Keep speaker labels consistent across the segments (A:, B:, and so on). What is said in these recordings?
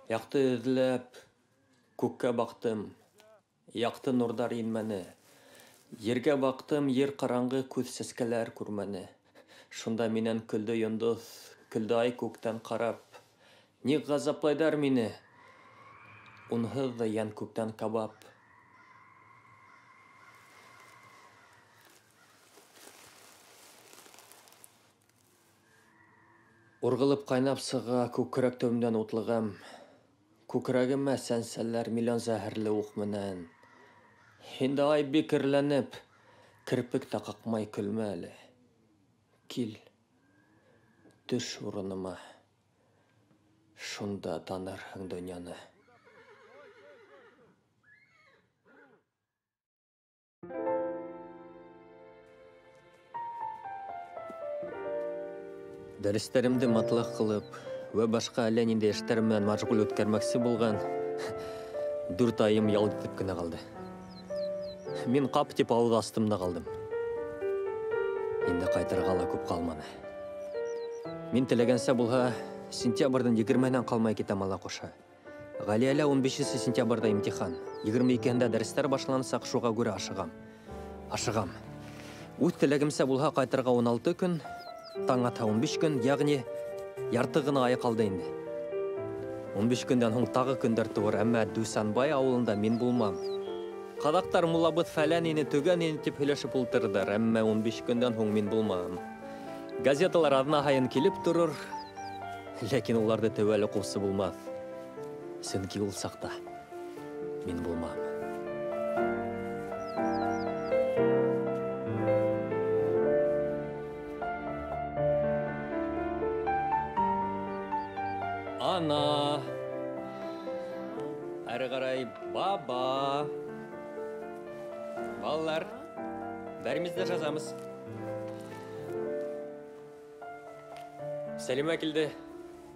A: Яҡты эҙләп күккә баҡтым, яҡты нурҙар инмәне. Ергә баҡтым, ер ҡараңғы, күҙ сәскәләр күрмәне. Шунда минән көлдө йондоҙ, көлдө ай күктән ҡарап. Ник ғазаплайҙар мине? Унһыҙ ҙа йән күптән кабап. Урғылып ҡайнап сыға күкрәк төбөмдән утлы ғәм. Күкрәгемә сәнсәләр миллион зәһәрле уҡ менән. Һин дә ай бик эрләнеп, керпек тә ҡаҡмай көлмә әле. Кил, төш урыныма, шунда танырһың донъяны. Дәрестәремде матлаҡ ҡылып вә башҡа әллә ниндәй эштәр менән мәшғүл үткәрмәксе булған 4 айым ял итеп кенә ҡалды. Мин ҡап тип ауыҙ астым да ҡалдым. Инде ҡайтырға ла күп ҡалманы. Мин теләгәнсә булһа, сентябрҙең 20-һенән ҡалмай китәм ала ҡоша. Ғәлиәлә 15 сентябрҙә имтихан. 22-һендә дәрестәр башлансаҡ, шуға күрә ашығам. Ашығам. Үҙ теләгемсә булһа, ҡайтырға 16 көн, таң атһа 15 көн, йәғни ярты ғына ай ҡалды инде. 15 көндән һуң тағы көндәр тыуыр, әммә Дүсәнбай ауылында мин булмам. Ҡаҙаҡтар муллабыҙ фәлән ине, төгән ине тип һөйләшеп ултырҙар, әммә 15 көндән һуң мин булмам. Газеталар аҙна һайын килеп торор, ләкин уларҙы теүәл уҡыусы булмаҫ. Сөнки ул саҡта мин булмам. Ана, әрі қарай баба. Балалар, бәріміз де жазамыз. Сәлимә килде.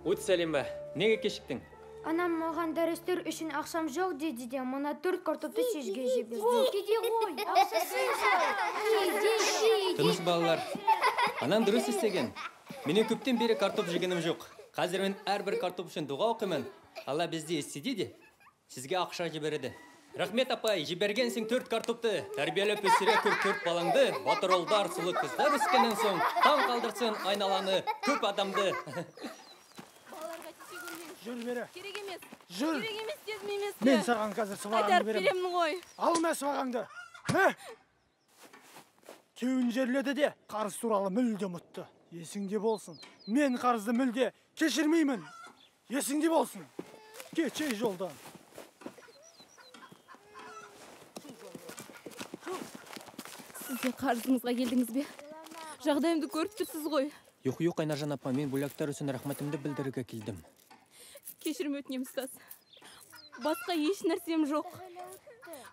A: Үт, Сәлимә, неге кешіктің?
B: Анам маған дәрістер үшін ақшам жоқ деді де, мына 4 картопты сізге жіберді. Кеде ғой, ақшасы жоқ.
A: Тыныш балалар, анам дұрыс істеген. Менің көптен бері картоп жегенім жоқ. Қазір мен әрбір картоп үшін дұға оқимын. Алла бізді естіді де, сізге ақша жібереді. Рахмет апай, жібергенсің 4 картопты. Тәрбиелеп өсіре көр 4 балаңды. Батыр ұлдар, сұлу қыздар өскеннен соң таң қалдырсын айналаны, көп адамды.
C: Жүр бері.
D: Керек емес.
C: Жүр.
D: Керек емес дедім емес.
C: Мен саған қазір сыбағаңды
D: Қайтарып
C: беремін.
D: беремін ғой.
C: Ал мә сыбағаңды. Мә. Кеуін жерледі де, қарыз туралы мүлде ұмытты. Есіңде болсын. Мен қарызды мүлде кешірмеймін. Есіңде болсын. Кешей жолдан.
D: Сіз де қарызыңызға келдіңіз бе? Жағдайымды көріп тұрсыз ғой.
A: Юқ, юқ, Айнажан апа, мен бүләктер үшін рахметімді білдіруге келдім.
D: Кешірім өтінемін, ұстаз. Басқа еш нәрсем жоқ.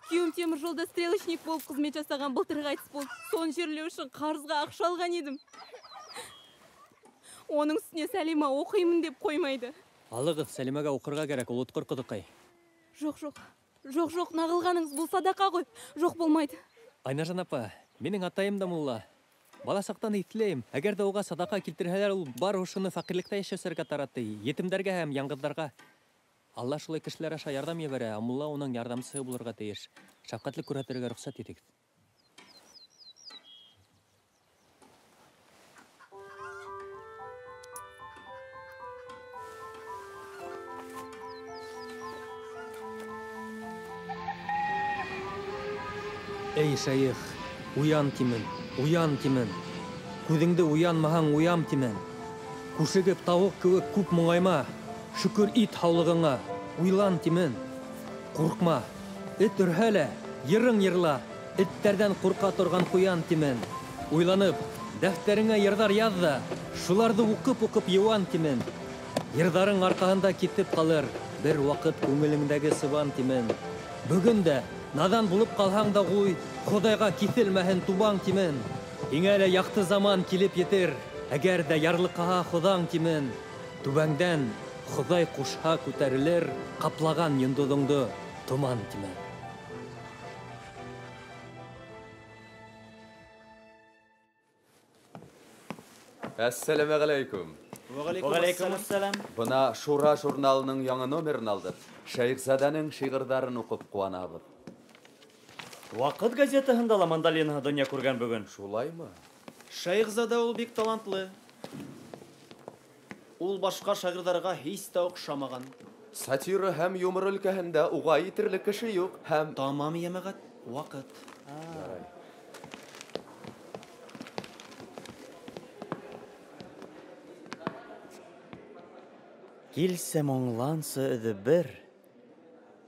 D: Күйеуім темір жолда стрелочник болып қызмет жасаған, былтыр қайтыс болды. Соны жерлеу үшін қарызға ақша алған едім. Оның үстіне Сәлима оқимын деп қоймайды.
A: Алығыз, Сәлимаға оқырға керек, ол ұтқыр құдықай.
D: Жоқ, жоқ. Жоқ, жоқ, нағылғаныңыз бұл садақа ғой. Жоқ болмайды.
A: Айнажан апа, менің атайым да мулла. Бала сақтан итлейм. Әгәр дә уға садақа килтерһәләр, ул бар ошоно фәҡирлектә йәшәүселәргә таратты, етемдәргә һәм яңғыҙҙарға. Алла шулай кешеләр аша ярҙам ебәрә, ә мулла уның ярҙамсыһы булырға тейеш. Шәфҡәтлек күрһәтергә рөхсәт итегеҙ. Эй, шәйех, уян тимен, уян тимен. Күҙеңде уянмаһаң, уям тимен. Күшегеп тауыҡ кеүек күп моңайма. Шөкөр ит һаулығыңа, уйлан тимен. Ҡурҡма, эт өрһә лә, йырың йырла. Эттәрҙән ҡурҡа торған ҡуян тимен. Уйланып, дәфтәреңә йырҙар яҙ ҙа, шуларҙы уҡып-уҡып йыуан тимен. Йырҙарың арҡаһында китеп ҡалыр, бер ваҡыт күңелеңдәге сыбан тимен. Бөгөн дә наҙан булып ҡалһаң да ҡуй, Хоҙайға киҫелмәһен тубаң тимен. Һиңә лә яҡты заман килеп етер, әгәр ҙә ярлыҡаһа Хоҙаң тимен. Түбәңдән Хоҙай ҡушһа күтәрелер, ҡаплаған йондоҙоңдо томан тимен.
E: Әссәләмәғәләйкүм. Вәғәләйкүм әссәләм.
F: Бына Шура журналының яңы номерын алдыҡ. Шәйехзаданың шиғырҙарын уҡып ҡыуанабыҙ.
E: Ваҡыт газетаһында ла мандолинаһы донъя күргән бөгөн.
F: Шулаймы?
G: Шәйехзада ул бик талантлы. Ул башҡа шағирҙарға һис тә оҡшамаған.
F: Сатира һәм юмор өлкәһендә уға етерлек кеше юҡ һәм...
G: Тамам, йәмәғәт, ваҡыт.
F: Ярай.
E: Килсә моңланса өҙө бер,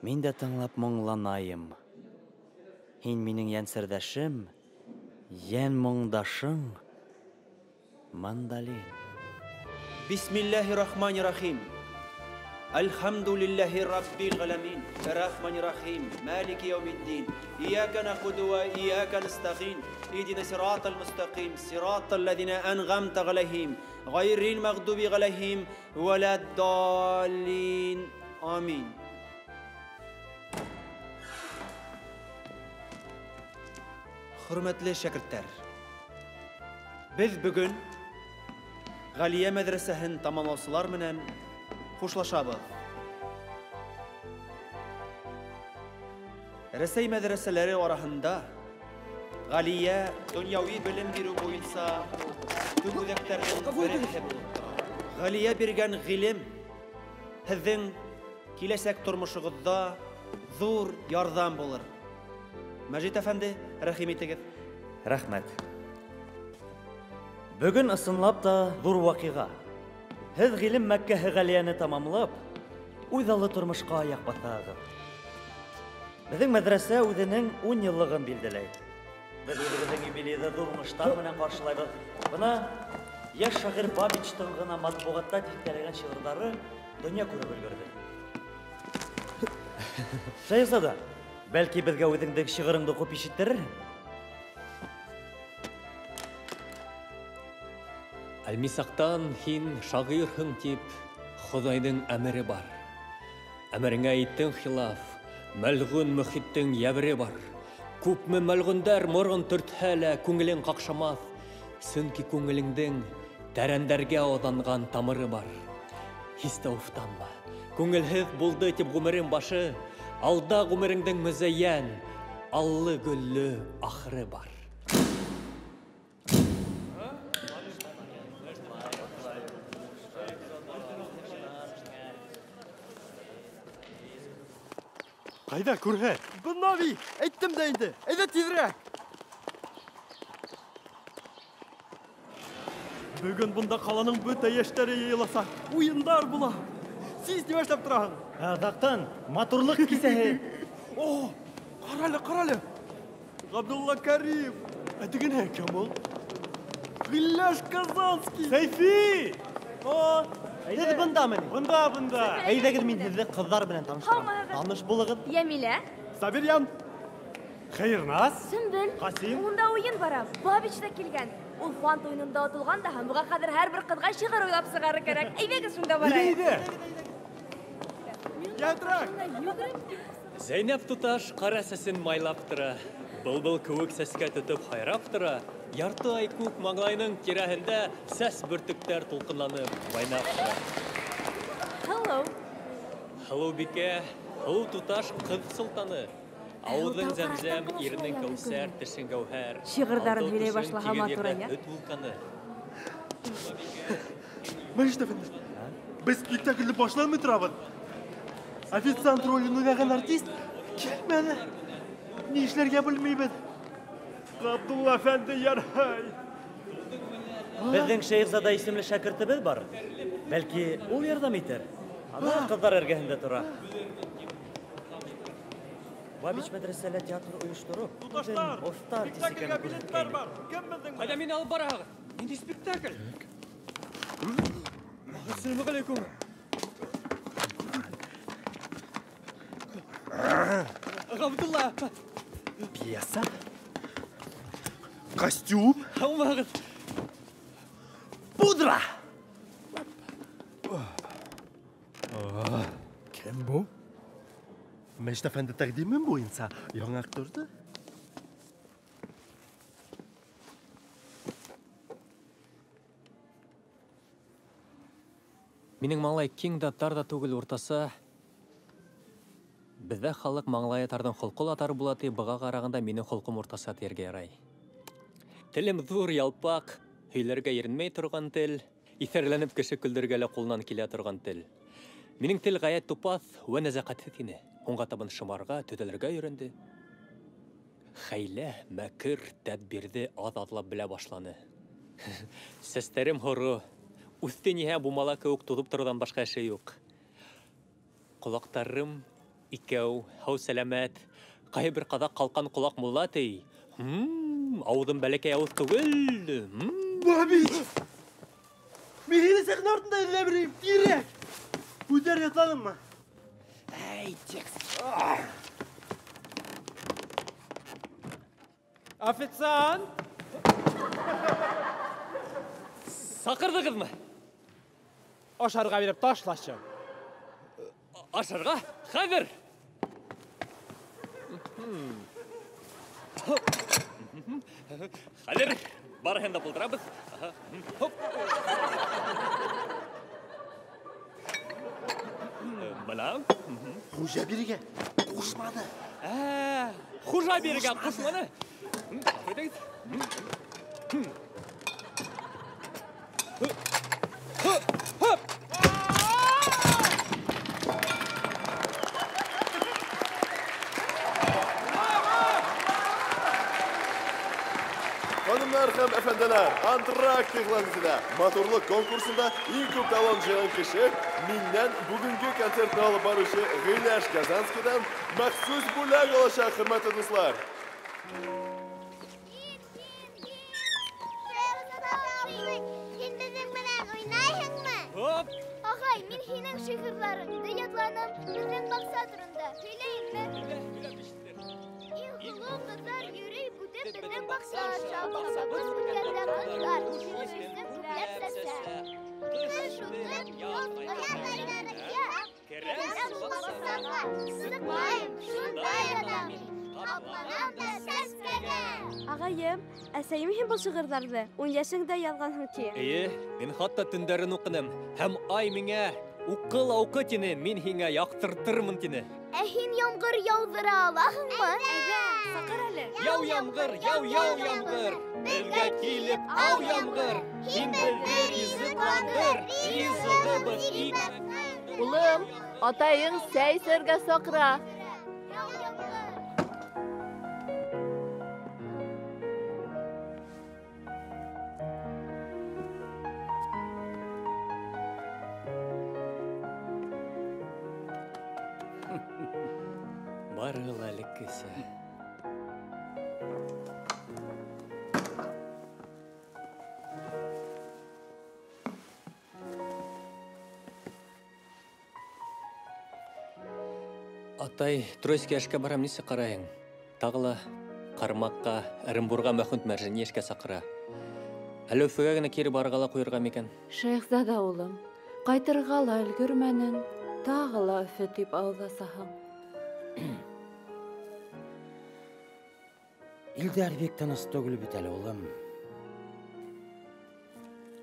E: мин дә тыңлап моңланайым. Һин минең йәнсерҙәшем, йән моңдашың, мандолин.
G: Бисмиллахи-рахмани-рахим. Альхамдулиллахи раббил галамин. Рахмани-рахим. Малики яумиддин. Ияка нахуду ва ияка настагин. Иhdina сиратал мустақим. Сиратал лазина ан'амта алейхим. Гайрил магдуби алейхим валаддаллин. Амин. Хөрмәтле шәкерттәр, беҙ бөгөн Ғәлиә мәҙрәсәһен тамамлаусылар менән хушлашабыҙ. Рәсәй мәҙрәсәләре араһында Ғәлиә донъяуи белем биреү буйынса төп үҙәктәрҙең береһе булып тора. Ғәлиә биргән ғилем һеҙҙең киләсәк тормошоғоҙҙа ҙур ярҙам булыр. Мәжит әфәнде, рәхим итегеҙ.
E: Рәхмәт. Бөгөн ысынлап та ҙур ваҡиға. Һеҙ ғилем мәккәһе Ғәлиәне тамамлап, үҙаллы тормошҡа аяҡ баҫаһығыҙ. Беҙҙең мәҙрәсә үҙенең 10 йыллығын билдәләй. Беҙ үҙебеҙҙең юбилейҙы ҙур уңыштар менән ҡаршылайбыҙ. Бына йәш шағир Бабичтың ғына матбуғатта тиҫтәләгән шиғырҙары донъя күреп өлгөрҙө. Шәйехзада, бәлки беҙгә үҙеңдең шиғырыңды уҡып ишеттерерһең?
A: Әлмисаҡтан һин шағирһың тип Хоҙайҙың әмере бар. Әмереңә иттең хилаф, мәлғүн мөхиттең йәбере бар. Күпме мәлғүндәр морон төртһә лә күңелең ҡаҡшамаҫ, сөнки күңелеңдең тәрәндәргә аҙанған тамыры бар. Һис тә уфтанма, күңелһеҙ булды тип ғүмерең башы, алда ғүмереңдең мөзәйән, аллы-гөллө ахыры бар.
H: Ҡайҙа күрһәт?
I: Бына бит, әйттем дә инде. Әйҙә тиҙерәк.
H: Бөгөн бында ҡаланың бөтә йәштәре йыйыласаҡ. Уйындар була. Сис нимә эшләп тораһың?
E: Аҙаҡтан матурлыҡ кисәһе.
H: О, ҡара әле, ҡара әле. Ғабдулла Кәрим. Ә тегенә кем ул? Ғилләш Казанский.
I: Сәйфи!
H: О,
I: һеҙ бындамы ни?
H: Бында, бында.
I: Әйҙәгеҙ, мин һеҙҙе ҡыҙҙар менән таныштырам. Таныш булығыҙ.
B: Йәмилә.
H: Сабирйән. Хәйерназ.
B: Сөмбөл.
H: Ҡасим.
B: Унда уйын бара. Бабич та килгән. Ул фант уйынында отолған да һәм быға ҡәҙәр һәр бер ҡыҙға шиғыр уйлап сығарыр кәрәк. Әйҙәгеҙ шунда барайыҡ.
H: Әйҙә. Ятрак.
A: Зәйнәп туташ ҡара сәсен майлап тора. Был-был кеүек сәскә тотоп һайрап тора. Ярты ай күк маңлайының тирәһендә сәс бөртөктәр тулҡынланып уйнап тора.
B: Hello.
A: Hello, бикә. Hello, туташ ҡыҙ солтаны. Ауыҙың зәмзәм, иренең кәүсәр, тешең гәүһәр.
B: Шиғырҙарын һөйләй башлаһа матур ая.
A: Һөт вулканы.
H: Мәжит әфәнде, беҙ спектаклде башланмай торабыҙ. Официант ролен уйнаған артист килмәне. Ни эшләргә белмәйбеҙ.
I: Ғабдулла әфәнде, ярай.
E: Беҙҙең Шәйехзада исемле шәкертебеҙ бар. Бәлки ул ярҙам итер. Ана ҡыҙҙар эргәһендә тора. Бабич мәҙрәсәлә театр ойоштороп,
I: Туташтар,
E: оҫта артист
I: спектаклгә
E: икәнен
I: билеттар
E: күрһәткәйне.
I: бар. Кем беҙҙең?
A: Ҡайҙа мине алып бараһығыҙ? Ниндәй спектакль? Ассаламу алейкум. Ғабдулла.
H: Пьеса? Костюм?
A: Һаумыһығыҙ.
H: Пудра!
C: Кем бу?
H: Мәжит әфәнде тәҡдиме буйынса яңы актерҙы.
A: Минең маңлай киң дә тар да түгел, уртаса. Беҙҙә халыҡ маңлайы тарҙың холҡо ла тар була ти, быға ҡарағанда минең холҡом уртаса тиергә ярай. Телем ҙур, ялпаҡ, һөйләргә иренмәй торған тел, иҫәрләнеп кеше көлдөргә лә ҡулынан килә торған тел. Минең тел ғәйәт тупаҫ вә нәзәҡәтһеҙ ине. Һуңға табан шымарға, төҙәлергә өйрәнде. Хәйлә, мәкер, тәдбирҙе аҙ-аҙлап белә башланы. Сәстәрем һоро, үҫте ниһә бумала кеүек туҙып тороуҙан башҡа эше юҡ. Ҡолаҡтарым икәү, һау сәләмәт. Ҡайһы бер ҡаҙаҡ ҡалҡан ҡолаҡ мулла ти. Ауыҙым бәләкәй ауыҙ түгел.
H: Бабич! Мин һине сәхнә артында эҙләп йөрөйөм, тиҙерәк! Күҙҙәр ятланыңмы?
A: Әй, текст.
G: Официант!
A: Саҡырҙығыҙмы?
G: Ашарға биреп ташлашы.
A: Ашарға? Хәҙер! Хәҙер барыһын да булдырабыҙ. Хоп. Бына.
H: Хужа биргән, ҡушманы.
A: Хужа биргән, ҡушманы. Әйҙәгеҙ.
J: Ханымнар һәм әфәнделәр, антракт игълан ителә. Матурлык конкурсында иң күп талант җыйган кеше миннән бүгенге концертны алып баручы Гыйләш Казанскийдан махсус бүләк алачак, хөрмәтле дуслар.
K: Һин беҙҙең менән уйнайһыңмы?
A: Хоп!
K: Ағай, мин һинең шиғырҙарыңды ятланым. Беҙҙең баҡса турында һөйләйемме? Иң һылыу ҡыҙҙар йөрөй бүтеп беҙҙең баҡса аша. Баҡсабыҙ үткәндә ҡыҙҙар шиғыр күпләп сәсә. Ҡыш үтеп, яҙ аяҡ керәм шул баҡсаға. Сыҡмайым, шундай ятам мин. Ҡапланам да сәскәгә.
L: Ағайым, әсәйем һин был шиғырҙарҙы 10 йәшеңдә яҙғанһың ти.
A: Эйе, мин хатта төндәрен уҡыным. Һәм ай миңә уҡы ла уҡы тине, мин һиңә яҡтыртырмын тине.
K: Ә һин ямғыр яуҙыра алаһыңмы?
L: Әйҙә, саҡыр әле.
A: Яу ямғыр, яу яу ямғыр, беҙгә килеп ау ямғыр. Һин беҙҙе ризыҡландыр, ризығыбыҙ икмәк.
M: Улым, атайың сәй эсергә саҡыра.
A: Барыһы ла элеккесә. Атай, Тройский эшкә барам, нисек ҡарайһың? Тағы ла Ҡармаҡҡа, Ырымбурға Мәхмүт Мәржәни эшкә саҡыра. Әле Өфөгә генә кире барырға ла ҡуйырға микән?
D: Шәйехзада улым, ҡайтырға ла өлгөрмәнең, тағы ла Өфө тип ауыҙ асаһың.
E: Илдәр бик тыныс түгел бит әле, улым.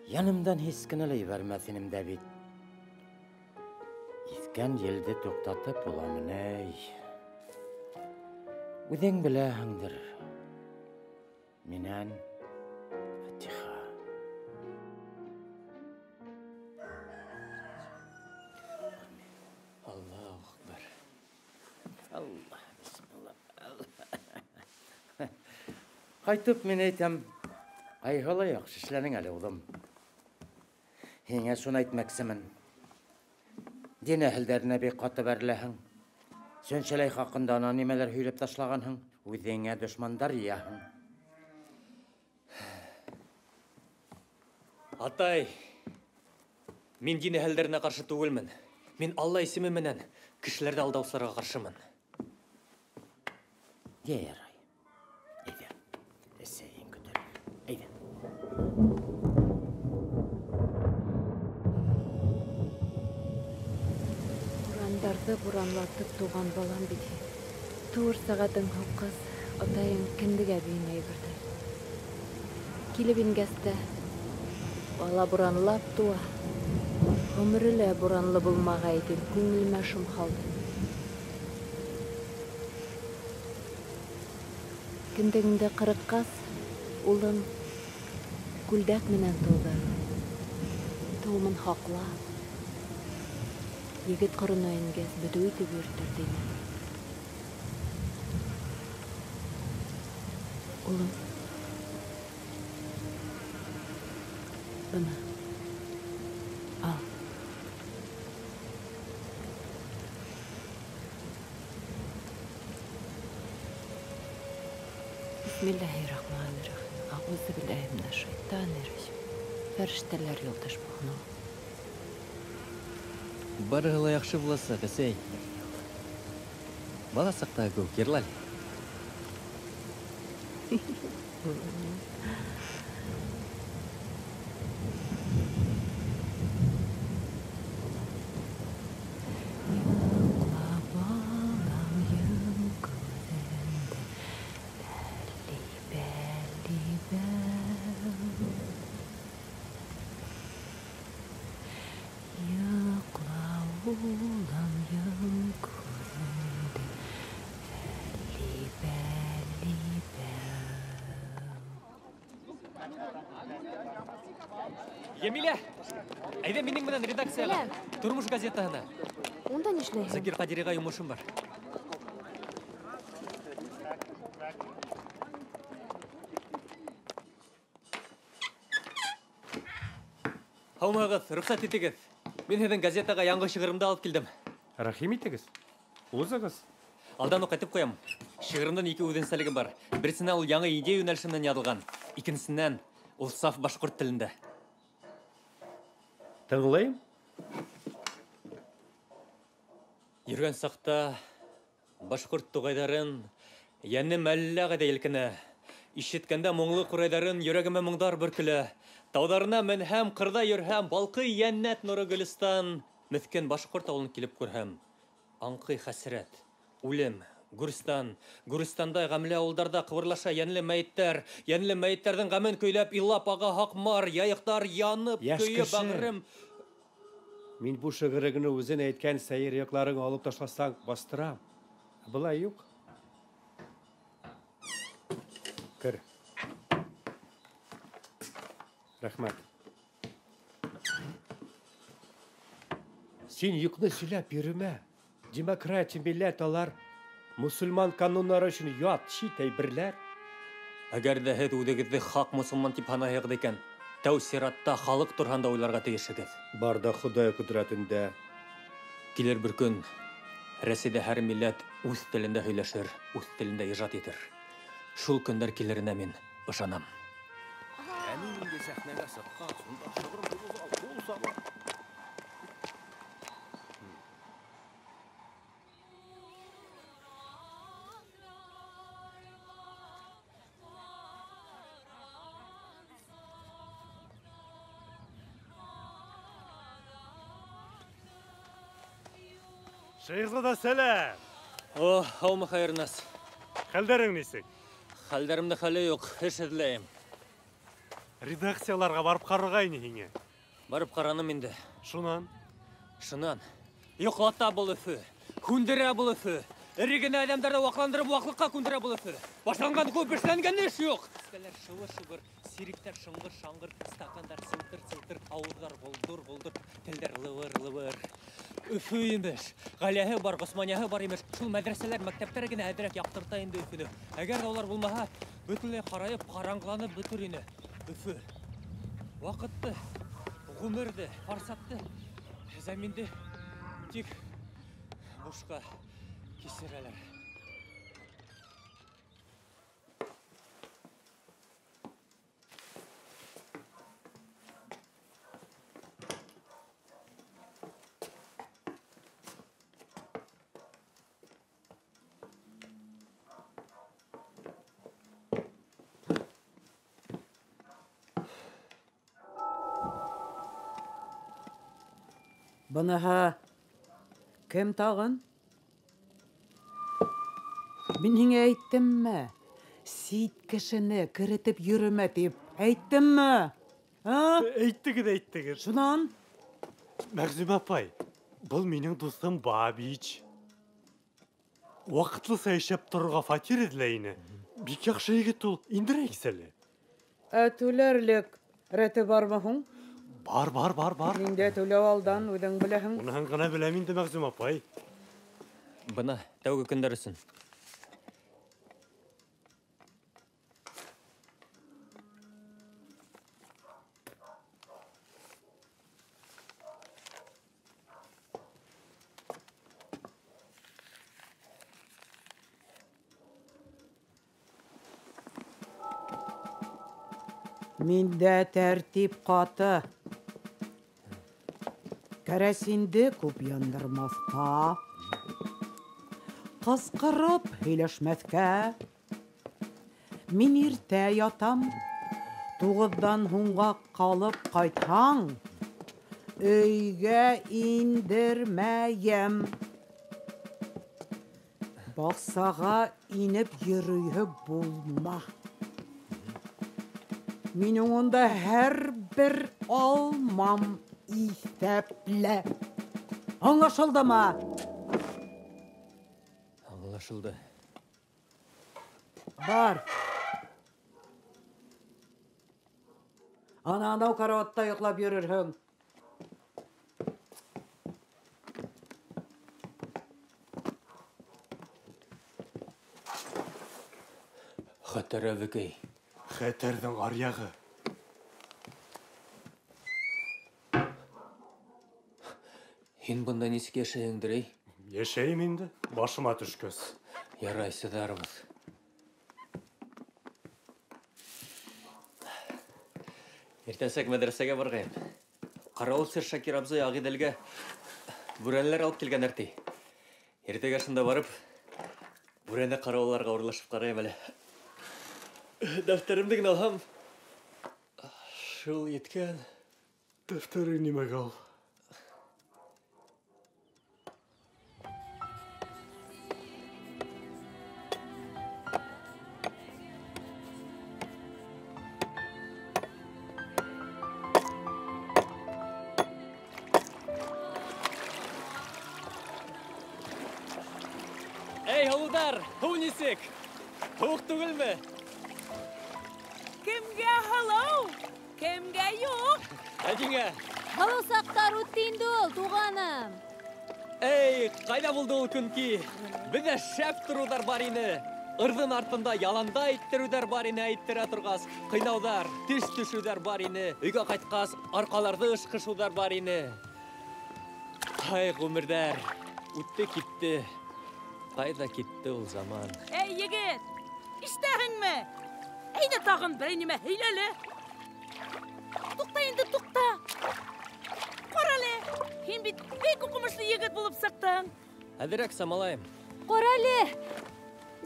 E: Янымдан һис кенә лә ебәрмәҫ инем дә бит. Иҫкән елде туҡтатып буламы ни? Үҙең беләһеңдер. Минән фатиха.
A: Аллаһу акбар.
E: Аллаһ, бисмилла. Ҡайтып мин әйтәм, ҡайһы ла яҡшы эшләнең әле, улым. Һиңә шуны әйтмәксемен. Дин әһелдәренә бик ҡаты бәреләһең. Сөнсәләй хаҡында ана нимәләр һөйләп ташлағанһың, үҙеңә дошмандар йыяһың.
A: Атай, мин дин әһелдәренә ҡаршы түгелмен. Мин Алла исеме менән кешеләрҙе алдаусыларға ҡаршымын.
E: Йә, ярай. Әйҙә, әсәйең көтәлер. Әйҙә.
D: Бурандарҙы буранлатып тыуған балам бит һин. Тыуыр сәғәтең һуҡҡас, атайың кендек әбейенә йүгерҙе. Килеп ингәс тә, бала буранлап тыуа.
M: Ғүмере лә буранлы булмағай тип күңелемә шом һалды. Кендегеңде ҡырыҡҡас, улым күлдәк менән тыуҙы. Тыуымын һаҡла. Егет ҡорона ингәс, бөтөү итеп йөрөтөр тине. Улым, бына, ал. Бисмиллаһир-рахманир-рахим. Ағузу биллаһи минәш-шайтанир-ражим. Фәрештәләр юлдаш булһын.
A: Барыһы ла яҡшы буласаҡ, әсәй. Бала саҡтағы кеүек йырла әле.
M: Йоҡла, балам, йом күҙеңде, бәли-бәли-бәү. Йоҡла, улым, йом күҙеңде, бәли-бәли-бәү.
A: Йәмилә, әйҙә минең менән редакцияға, Тормош газетаһына.
L: Унда ни эшләйһең?
A: Закир Ҡадириға йомошом бар. Һаумыһығыҙ, рөхсәт итегеҙ. Мин һеҙҙең газетаға яңы шиғырымды алып килдем.
N: Рәхим итегеҙ, уҙығыҙ.
A: Алдан уҡ әйтеп ҡуям. Шиғырымдың ике үҙенсәлеге бар. Береһенән ул яңы идея йүнәлеше менән яҙылған. Икенсенән ул саф башҡорт телендә.
N: Тыңлайым.
A: Йөргән саҡта башҡорт туғайҙарын йәнем әллә ҡайҙа елкенә. Ишеткәндә моңло ҡурайҙарын йөрәгемә моңдар бөркөлә. Тауҙарына менһәм, ҡырҙа йөрһәм, балҡый йәннәт нуры гөлөстан. Меҫкен башҡорт ауылын килеп күрһәм, аңҡый хәсрәт, үлем, гүрстан. Гүрстандай ғәмле ауылдарҙа ҡыбырлаша йәнле мәйеттәр. Йәнле мәйеттәрҙең ғәмен көйләп илап аға һаҡмар, яйыҡтар янып,
N: Йәш
A: көйө
N: кеше.
A: бағрым.
N: Мин бу шиғырыңны үҙең әйткән сәйер яҡларың алып ташласаң, бастырам. Былай юҡ. Кер. Рәхмәт. Син юҡны һөйләп йөрөмә. Демократия, милләт алар мосолман кануннары өсөн ят, сит әйберләр.
A: Әгәр ҙә һеҙ үҙегеҙҙе хаҡ мосолман тип һанайһығыҙ икән, тәү сиратта халыҡ тураһында уйларға тейешһегеҙ.
N: Бар да Хоҙай ҡөҙрәтендә.
A: Килер бер көн Рәсәйҙә һәр милләт үҙ телендә һөйләшер, үҙ телендә ижад итер. Шул көндәр килеренә мин ышанам.
O: Ә мин инде сәхнәгә сыҡҡас, унда шығырым ҡул саба.
H: Шәйехзада, сәләм!
A: О, һаумы, Хәйернас.
H: Хәлдәрең нисек?
A: Хәлдәремдә хәле юҡ, эш эҙләйем.
H: Редакцияларға барып ҡарарға ине һиңә.
A: Барып ҡараным инде.
H: Шунан?
A: Шунан. Йоҡлата был Өфө, һүндерә был Өфө. Эре генә әҙәмдәрҙе ваҡландырып, ваҡлыҡҡа күндерә был Өфө. Башланған күп, эшләнгән эш юҡ. Кескәләр шыбыр-шыбыр, сириктәр шыңғыр-шаңғыр, стакандар сылтыр-сылтыр, ауыҙҙар голдор-голдор, телдәр лывыр-лывыр. Өфө имеш, ғаиләһе бар, Ғосманияһы бар имеш. Шул мәҙрәсәләр, мәктәптәр генә әҙерәк яҡтырта инде Өфөнө. Әгәр ҙә улар булмаһа, бөтөнләй ҡарайып, ҡараңғыланып бөтөр ине. Өфө. Ваҡытты, ғүмерҙе, форсатты, зәминде тик бушҡа кисерәләр.
P: Быныһы кем тағын? Мин һиңә әйттемме? Сит кешене керетеп йөрөмә тип әйттемме? А?
H: Әйттегеҙ, әйттегеҙ.
P: Шунан?
H: Мәғзүмә апай, был минең дуҫым Бабич. Ваҡытлыса йәшәп торорға фатир эҙләй ине. Бик яҡшы егет ул, индерәйексе әле.
P: Ә түләрлек рәте бармы һуң?
H: Бар, бар, бар, бар.
P: Миндә түләү алдан, үҙең беләһең.
H: Уныһын ғына беләм инде, Мәғзүмә апай.
A: Бына тәүге көндәр өсөн.
P: Миндә тәртип ҡаты. Кәрәсинде күп яндырмаҫҡа, ҡысҡырып һөйләшмәҫкә. Мин иртә ятам, 9-дан һуңға ҡалып ҡайтһаң, өйгә индермәйем. Баҡсаға инеп йөрөйһө булма. Минең унда һәр бер алмам иҫәплә. Аңлашылдымы?
A: Аңлашылды.
P: Бар. Ана анау караватта йоҡлап йөрөрһөң.
A: Хәтәр әбекәй.
H: Хәтәрҙең аръяғы.
A: Һин бында нисек йәшәйһеңдер, эй?
H: Йәшәйем инде, башыма төшкәс.
A: Ярай, сыҙарбыҙ. Иртәнсәк мәҙрәсәгә барғайым. Ҡарауылсы Шакир абзый Ағиҙелгә бүрәнәләр алып килгәндәр ти. Иртәгә шунда барып, бүрәнә ҡарауылларға урлашып ҡарайым әле. Дәфтәремде генә алһам, шул еткән.
H: Дәфтәрең нимәгә ул?
A: Эй, һылыуҙар, һыу нисек? Һыуыҡ түгелме?
D: Кемгә һылыу, кемгә юҡ?
A: Ә ниңә?
Q: Һылыу саҡтар үтте инде ул, туғаным.
A: Эй, ҡайҙа булды ул көнки? Беҙҙә шәп тороуҙар бар ине. Ырҙын артында яланда әйттереүҙәр бар ине, әйттерә торғас, ҡыйнауҙар, теш төшөүҙәр бар ине. Өйгә ҡайтҡас, арҡаларҙы ышҡышыуҙар бар ине. Ай, ғүмерҙәр, үтте китте. Ҡайҙа китте ул заман?
D: Эй, егет, ишетәһеңме? Әйҙә тағын берәй нимә һөйлә әле. Туҡта инде, туҡта. Ҡара әле, һин бит бик уҡымышлы егет булып сыҡтың.
A: Әҙерәк самалайым.
Q: Ҡара әле,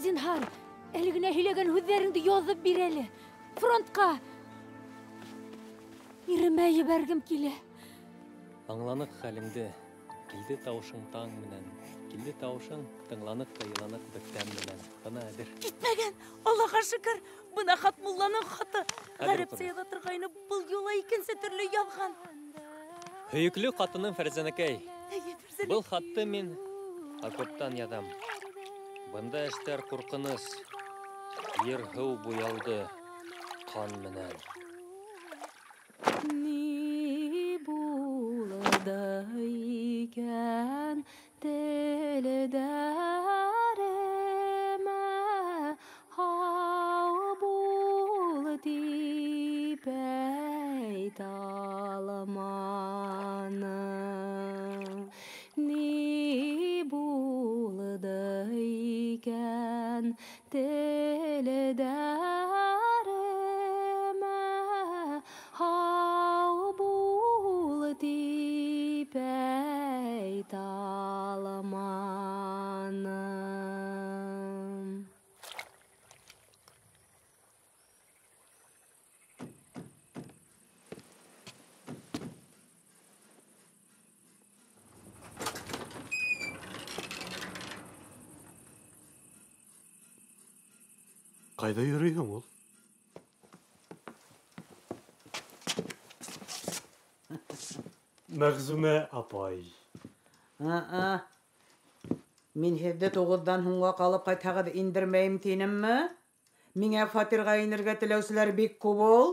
Q: зинһар, әле генә һөйләгән һүҙҙәреңде яҙып бир әле. Фронтҡа. Иремә ебәргем килә.
A: Аңланыҡ хәлеңде. Килде тауышың таң менән. Килде тауышың, тыңланыҡ та иланыҡ бер тәм менән. Бына әҙер.
D: Китмәгән, Аллаға шөкөр. Бына хат мулланың хаты. Ғәрәпсә яҙа торғайны, был юлы икенсе төрлө яҙған.
A: Һөйөклө ҡатыным Фәрзәнәкәй. Был хатты мин окоптан яҙам. Бында эштәр ҡурҡыныс. Ер һыу буялды ҡан менән.
D: Ни булды икән телдәремә, һау бул тип әйтә алманым. Ни булды икән телдәремә, һау бул тип әйтә алманым.
H: Ҡайҙа йөрөйһөң ул? Мәғзүмә апай.
P: Мин һеҙҙе 9-дан һуңға ҡалып ҡайтһағыҙ индермәйем тинемме? Миңә фатирға инергә теләүселәр бик күп ул.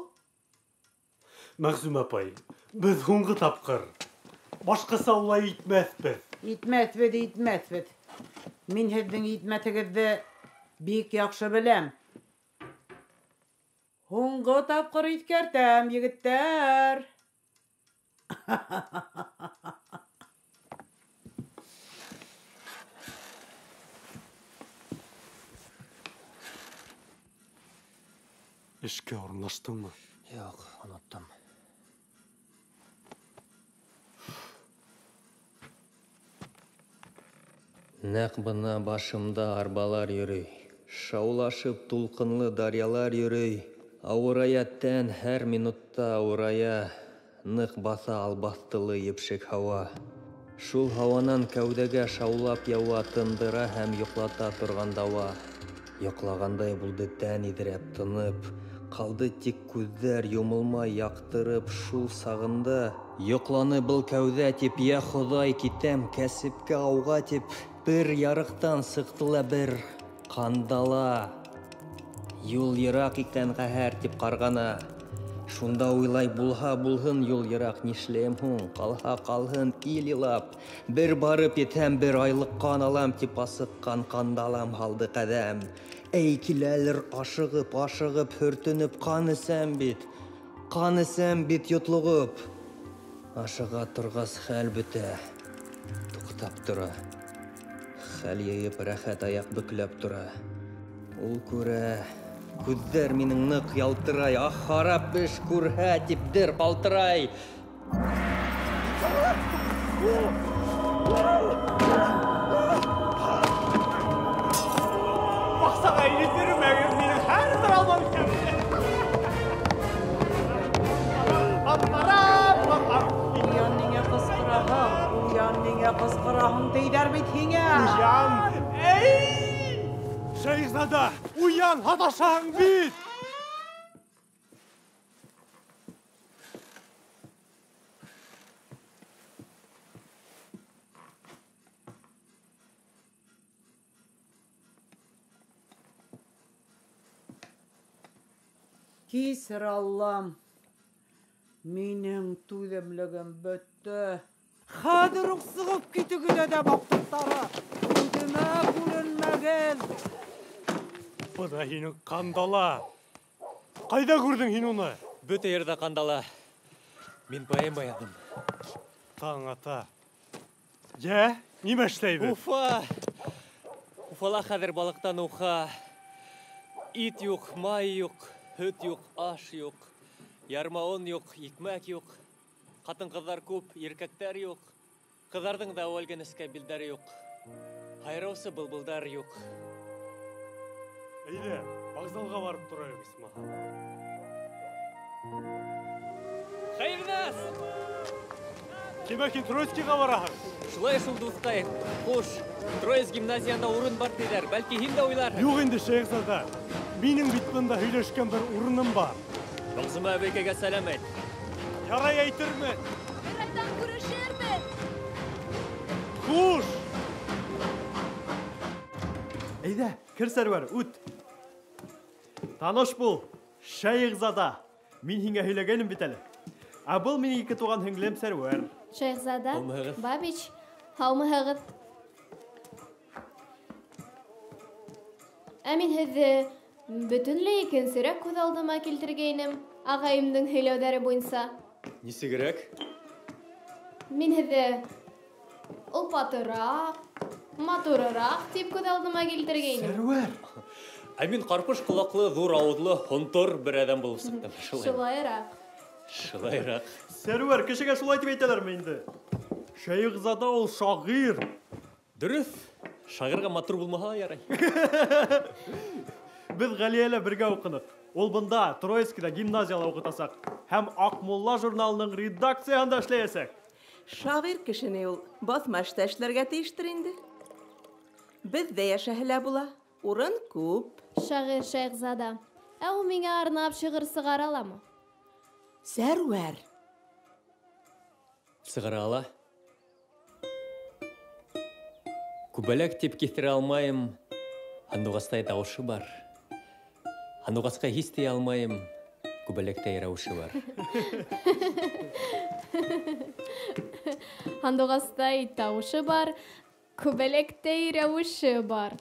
H: Мәғзүмә апай, беҙ һуңғы тапҡыр. Башҡаса улай итмәҫбеҙ.
P: Итмәҫбеҙ, итмәҫбеҙ. Мин һеҙҙең итмәҫегеҙҙе бик яҡшы беләм. Һуңғы тапҡыр иҫкәртәм, егеттәр.
H: Эшкә урынлаштыңмы?
A: Юҡ, оноттом. Нәҡ бына башымда арбалар йөрөй, шаулашып тулҡынлы даръялар йөрөй. Ауырая тән һәр минутта ауырая, ныҡ баҫа албаҫтылы епшек һауа. Шул һауанан кәүҙәгә шаулап яуа, тындыра һәм йоҡлата торған дауа. Йоҡлағандай булды тән иҙрәп тынып, ҡалды тик күҙҙәр йомолмай яҡтырып. Шул сағында йоҡланы был кәүҙә тип, йә Хоҙай, китәм кәсепкә ауға тип, бер ярыҡтан сыҡты ла бер ҡандала. Юл йыраҡ икән ҡәһәр тип ҡарғана. Шунда уйлай, булһа булһын юл йыраҡ, нишләйем һуң, ҡалһа ҡалһын ил илап. Бер барып етһәм, бер айлыҡ ҡан алам тип асыҡҡан ҡандалам һалды ҡәҙәм. Эй, киләлер ашығып, ашығып, һөртөнөп, ҡан эсәм бит, ҡан эсәм бит йотлоғоп. Ашыға торғас хәл бөтә, туҡтап тора. Хәл йыйып, рәхәт аяҡ бөкләп тора. Ул күрә, күҙҙәр минең ныҡ ялтырай, ах, харап эш күрһә тип дер ҡалтырай.
I: Баҡсаға инеп йөрөмәгеҙ, минең һәр бер алмам тәмле.
P: Уян, ниңә ҡысҡыраһың? Уян, ниңә ҡысҡыраһың тейҙәр бит һиңә.
H: Уян! Эй! Шәйехзада, уян, һаташаһың бит!
P: Кисер, Аллам, минең түҙемлегем бөттө. Хәҙер үк сығып китегеҙ, әҙәм аҡтыҡтары! Үҙемә күренмәгеҙ!
H: Бына һинең ҡандала. Ҡайҙа күрҙең һин уны?
A: Бөтә ерҙә ҡандала. Мин поэма яҙҙым.
H: Таң ата. Йә, нимә эшләйбеҙ?
A: Уфа! Уфала хәҙер балыҡтан уха. Ит юҡ, май юҡ, һөт юҡ, аш юҡ, ярмауын юҡ, икмәк юҡ. Ҡатын-ҡыҙҙар күп, иркәктәр юҡ. Ҡыҙҙарҙың да әүәлге нескә билдәре юҡ. Һайраусы былбылдар юҡ.
H: Әйҙә, вокзалға барып торайыҡ, исмаһам.
A: Хәйернәс!
H: Тимәк, һин Троицкийға бараһың?
A: Шулай шул, дуҫҡай. Хуш, Троицк гимназияһында урын бар тиҙәр. Бәлки һин дә уйларһың.
H: Юҡ инде, Шәйехзада. Минең бит бында һөйләшкән бер урыным бар.
A: Мәғзүмә әбейкәгә сәләм әйт.
H: Ярай әйтермен.
M: Бер айҙан күрешербеҙ.
H: Хуш!
I: Әйҙә, кер, Сәрүәр, үт. Таныш бул, Шәйехзада. Мин һиңә һөйләгәйнем бит әле. Ә был минең ике туған һеңлем Сәрүәр.
R: Шәйехзада,
A: Һаумыһығыҙ.
R: Бабич, һаумыһығыҙ. Ә мин һеҙҙе бөтөнләй икенсерәк күҙ алдыма килтергәйнем, ағайымдың һөйләүҙәре буйынса.
A: Нисегерәк?
R: Мин һеҙҙе олпатыраҡ, матурыраҡ тип күҙ алдыма килтергәйнем.
H: Сәрүәр!
A: Ә мин ҡарпыш ҡолаҡлы, ҙур ауыҙлы, һонтор бер әҙәм булып сыҡтым.
R: Шулайыраҡ.
A: Шулайыраҡ.
I: Сәрүәр, кешегә шулай тип әйтәләрме инде? Шәйехзада ул шағир.
A: Дөрөҫ. Шағирға матур булмаһа ла ярай.
I: Беҙ Ғәлиә лә бергә уҡыныҡ. Ул бында Троицкиҙа гимназияла уҡытасаҡ һәм Аҡмулла журналының редакцияһында эшләйәсәк.
S: Шағир кешене ул баҫма эштә эшләргә тейештер инде. Беҙҙә йәшәһе лә була, урын күп.
R: Шағир Шәйехзада, ә ул миңә арнап шиғыр сығара аламы?
P: Сәрүәр.
A: Сығара ала. Күбәләк тип киҫтерә алмайым, һандуғастай тауышы бар. Һандуғасҡа һис тейә алмайым, күбәләктәй рәүеше бар.
R: Һандуғастай тауышы бар, күбәләктәй рәүеше бар.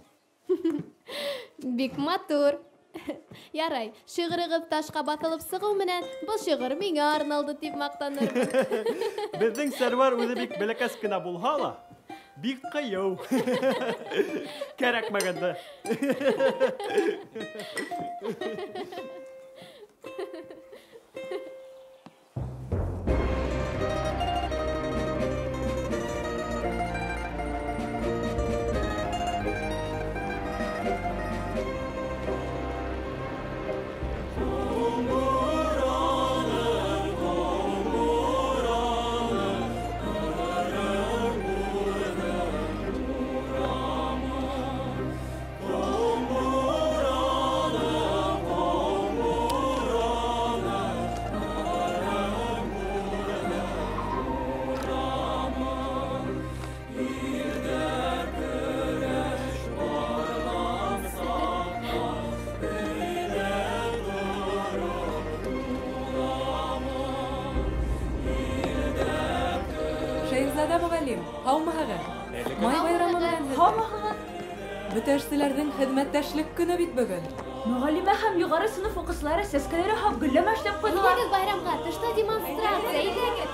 R: Бик матур. Ярай, шиғырығыҙ ташҡа баҫылып сығыу менән был шиғыр миңә арналды тип маҡтанырмын.
I: Беҙҙең Сәрвәр үҙе бик бәләкәс кенә булһа ла, бик ҡыйыу. Кәрәкмәгәндә.
T: Май байрамы менән һеҙҙе. Бөтә эшселәрҙең хеҙмәттәшлек көнө бит бөгөн.
U: Мөғәллимә һәм юғары сыныф уҡыусылары сәскәләре һап гөлләмә эшләп ҡуйҙылар.
R: Әйҙәгеҙ байрамға, тышта демонстрация, әйҙәгеҙ.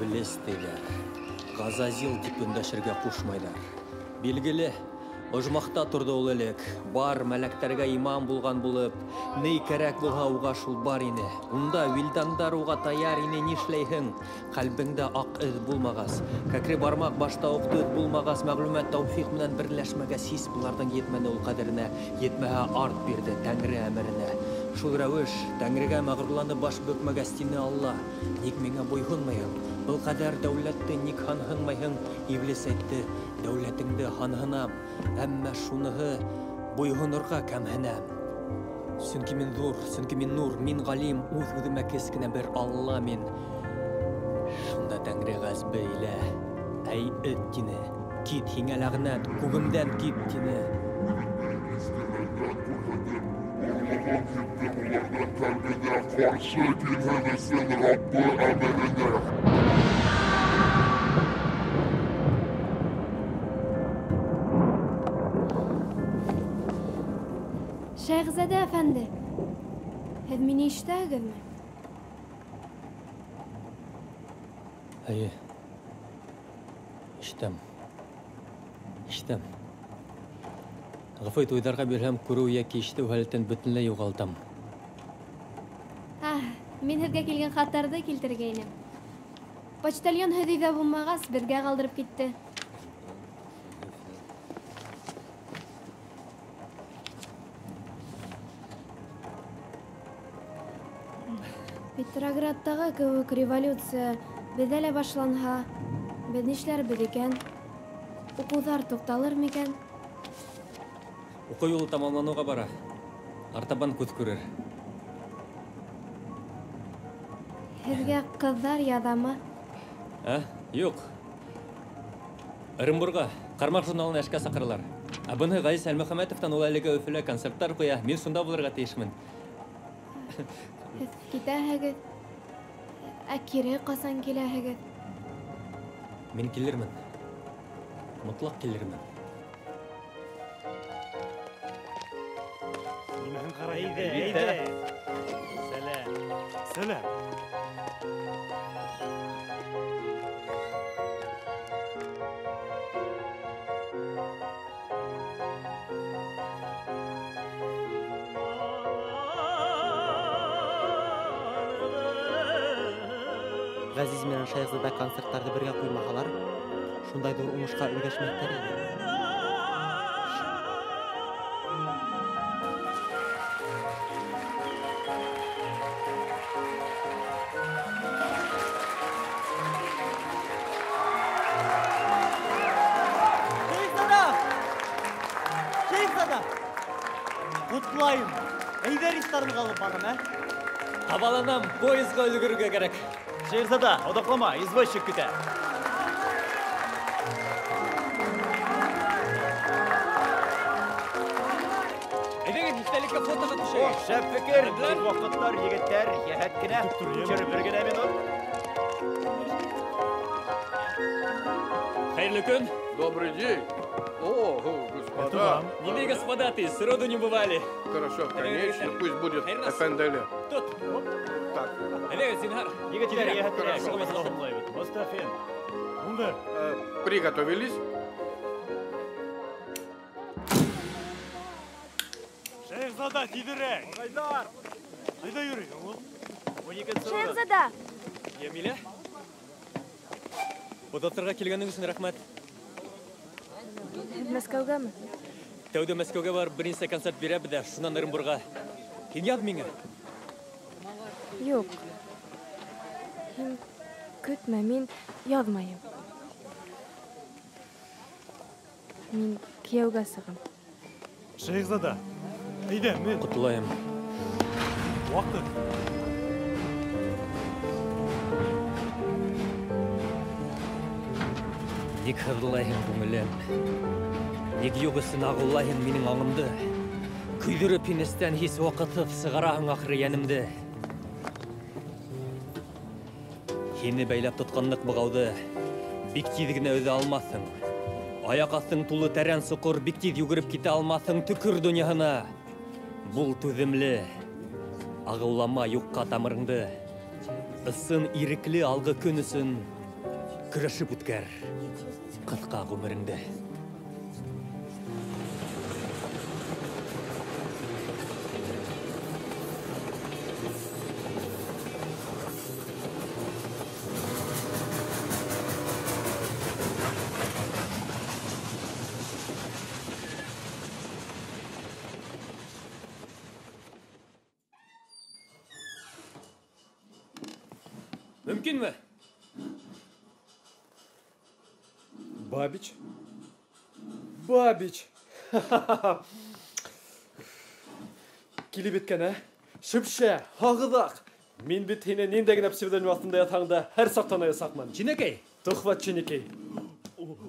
A: Иблис тиҙәр, Ғазазил тип өндәшергә ҡушмайҙар. Билгеле, ожмахта торҙо ул элек, бар мәләктәргә имам булған булып, ни кәрәк булһа уға шул бар ине. Унда вилдандар уға таяр ине, нишләйһең? Ҡәлбеңдә аҡ эҙ булмағас, кәкре бармаҡ башта уҡ төҙ булмағас, мәғлүмәт тәүфиҡ менән берләшмәгәс, һис быларҙың етмәне ул ҡәҙеренә, етмәһә арт бирҙе Тәңре әмеренә. Шул рәүеш, Тәңрегә мәғрурланып баш бөкмәгәс, тине Алла, ник миңә буйһонмайһың? Был ҡәҙәр дәүләтте ник һанһынмайһың? Иблис әйтте, дәүләтеңде һанһынам, әммә шуныһы буйһонорға кәмһенәм. Сөнки мин ҙур, сөнки мин нур, мин ғалим, үҙ-үҙемә кескенә бер Алла мин. Шунда Тәңре ғәзбе илә, әй эт тине, кит һиңә ләғнәт, күгемдән кит тине.
V: Ҡаршы килһен өсөн Раббы әмеренә.
R: Шәйехзада әфәнде, һеҙ мине ишетәһегеҙме?
A: Эйе, ишетәм, ишетәм. Ғәфү ит, уйҙарға бирһәм, күреү йәки ишетеү һәләтен бөтөнләй юғалтам.
R: Мин һеҙгә килгән хаттарҙы килтергәйнем. Почтальон һеҙ өйҙә булмағас, беҙгә ҡалдырып китте. Петроградтағы кеүек революция беҙҙә лә башланһа, беҙ нишләрбеҙ икән? Уҡыуҙар туҡталыр микән?
A: Уҡыу юлы тамамланыуға бара. Артабан күҙ күрер.
R: Һеҙгә ҡыҙҙар яҙамы?
A: Ә? Юҡ. Ырымбурға Ҡармаҡ журналына эшкә саҡыралар. Ә быныһы Ғәзиз Әлмөхәмәтовтан, ул әлегә Өфөлә концерттар ҡуя. Мин шунда булырға тейешмен.
R: Һеҙ китәһегеҙ, ә кире ҡасан киләһегеҙ?
A: Мин килермен. Мотлаҡ килермен.
C: Нимәһен ҡарайым.
E: Әйҙә, әйҙә. Сәләм.
C: Сәләм.
B: Ғәзиз менән Шәйехзада концерттарҙы бергә ҡуймаһалар, шундай ҙур уңышҡа өлгәшмәҫтәр ине.
E: Шәйехзада! Шәйехзада! Ҡотлайым! Әйҙә ресторанға алып барам, ә?
A: Ҡабаланам, поездға өлгөрөргә кәрәк.
G: Шәйехзада, оҙаҡлама, извозчик көтә.
A: Әйҙәгеҙ, иҫтәлеккә фотоға төшәйек.
G: Ох, шәп фекер. Тиҙ ваҡыттар, егеттәр, йәһәт кенә. Төшөрөп бер генә минут.
A: Хәйерле көн.
F: Добрый день. О, господа.
A: Ниндәй господа ты, сроду не бывали.
F: Хорошо, конечно, пусть будет эфенделе.
A: Тут.
F: Так.
A: Әйҙәгеҙ, зинһар.
G: Егеттәр, йәһәт кенә.
F: Хорошо.
E: Мостафин.
F: Приготовились?
C: Шәйехзада, тиҙерәк. Ағайҙар. Ҡайҙа йөрөйһөң ул?
L: Шәйехзада!
A: Йәмилә? Оҙатырға килгәнең өсөн рәхмәт.
L: Һеҙ Мәскәүгәме?
A: Тәүҙә Мәскәүгә барып бер нисә концерт бирәбеҙ ҙә, шунан Ырымбурға. Һин яҙ миңә.
L: Юҡ. Һин көтмә, мин яҙмайым. Мин кейәүгә сығам.
C: Шәйехзада, әйҙә, мин.
A: Ҡотлайым.
C: Ваҡыт.
A: Ник һыҙлайһың, күңелем? Ник юҡ өсөн ағыулайһың минең аңымды? Көйҙөрөп һин эстән һис ваҡытһыҙ сығараһың ахыры йәнемде. Һине бәйләп тотҡанлыҡ бығауҙы бик тиҙ генә өҙә алмаҫһың. Аяҡ аҫтың тулы тәрән соҡор, бик тиҙ йүгереп китә алмаҫһың төкөр донъяһына. Бул түҙемле, ағыулама юҡҡа тамырыңды. Ысын ирекле алғы көн өсөн көрәшеп үткәр ҡыҫҡа ғүмереңде. Мөмкинме?
I: Бабич? Бабич! Килеп еткән, ә? Шөпшә, һағыҙаҡ! Мин бит һине ниндәй генә псевдоним аҫтында ятһаң да һәр саҡ таныясаҡмын.
A: Чинәкәй!
I: Төхвәт Чинәкәй.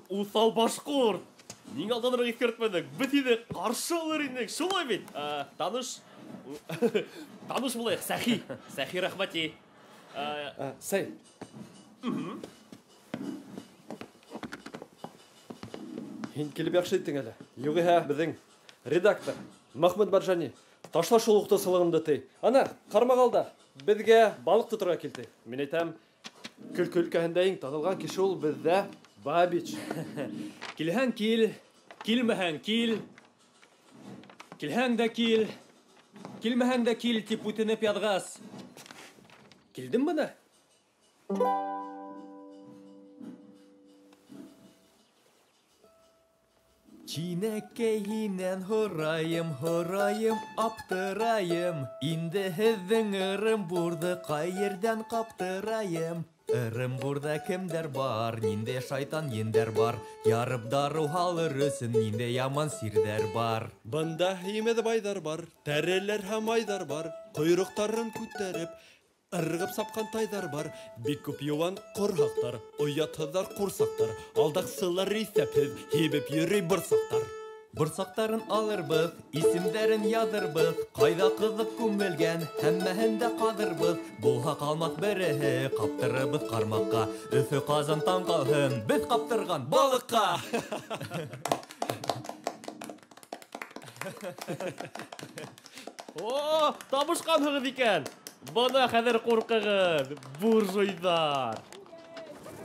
H: Уҫал башҡорт! Ниңә алданыраҡ иҫкәртмәнең? Беҙ һине ҡаршы алыр инек, шулай бит? Таныш. Таныш булайыҡ, Сәхи. Сәхи Рәхмәти.
I: Сәй. Һин килеп яҡшы иттең әле. Юғиһә беҙҙең редактор Махмуд Баржани ташла шул уҡытыусылығымды ти. Ана, ҡармағалда беҙгә балыҡ тоторға килде. Мин әйтәм, көлкө өлкәһендә иң танылған кеше ул беҙҙә Бабич.
A: Килһәң кил, килмәһәң кил. Килһәң дә кил, килмәһәң дә кил тип үтенеп яҙғас. Килдем бына. Чинәкәй һинән һорайым, һорайым, аптырайым. Инде һеҙҙең Ырымбурҙы ҡай ерҙән ҡаптырайым? Ырымбурҙа кемдәр бар, ниндәй шайтан ендәр бар? Ярып дарыу һалыр өсөн ниндәй яман сирҙәр бар?
J: Бында һимеҙ байҙар бар, тәреләр һәм айҙар бар, ҡойроҡтарын күтәреп, ырғып сапҡан тайҙар бар, бик күп йыуан ҡорһаҡтар, оятһыҙҙар ҡурсаҡтар, алдаҡсылар иҫәпһеҙ, һибеп йөрөй борсаҡтар.
A: Борсаҡтарын алырбыҙ, исемдәрен яҙырбыҙ, ҡайҙа ҡыҙыҡ күмелгән, һәммәһен дә ҡаҙырбыҙ. Булһа ҡалмаҫ береһе, ҡаптырырбыҙ ҡармаҡҡа. Өфө Ҡазан таң ҡалһын, беҙ ҡаптырған балыҡҡа.
H: О, табышҡанһығыҙ икән. Бына хәҙер ҡурҡығыҙ, буржуйҙар.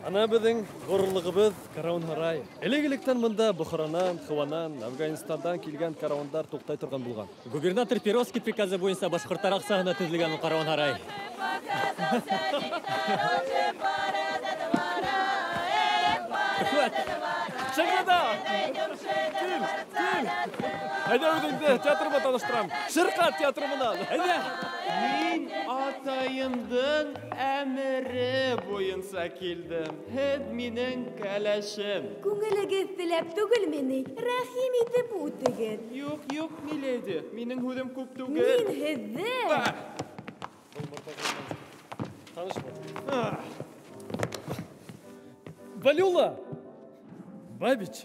I: Ана беҙҙең ғорурлығыбыҙ Карауан-һарай. Элек-электән бында Бохаранан, Хыуанан, Афганистандан килгән карауандар туҡтай торған булған.
A: Губернатор Перовский приказы буйынса башҡорттар аҡсаһына төҙөлгән ул Карауан-һарай.
I: Шәһзада! Кил, кил! Әйҙә үҙеңде театрыма таныштырам. Ширҡәт театры менән. Әйҙә!
K: Мин атайымдың әмере буйынса килдем. Һеҙ минең кәләшем.
N: Күңелегеҙ теләп түгелме ни? Рәхим итеп үтегеҙ.
K: Юҡ, юҡ, миледи, минең һүҙем күп түгел.
N: Мин һеҙҙе...
I: Таныш бул. Валюла! Бабич!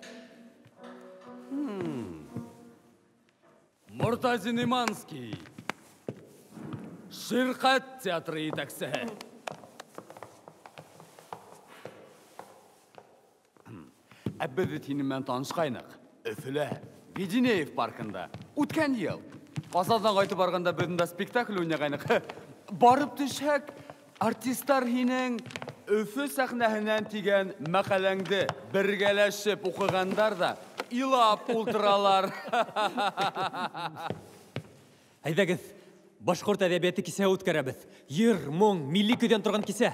W: Мортазин Иманский. Ширҡәт театры етәксеһе. Ә беҙ бит һинең менән танышҡайныҡ. Өфөлә, Веденеев паркында. Үткән йыл. Ҡазандан ҡайтып барғанда беҙ унда спектакль уйнағайныҡ. Барып төшһәк, артистар һинең Өфө сәхнәһенән тигән мәҡәләңде бергәләшеп уҡығандар ҙа илап ултыралар.
A: Әйҙәгеҙ, башҡорт әҙәбиәте кисәһе үткәрәбеҙ. Йыр, моң, милли көйҙән торған кисә.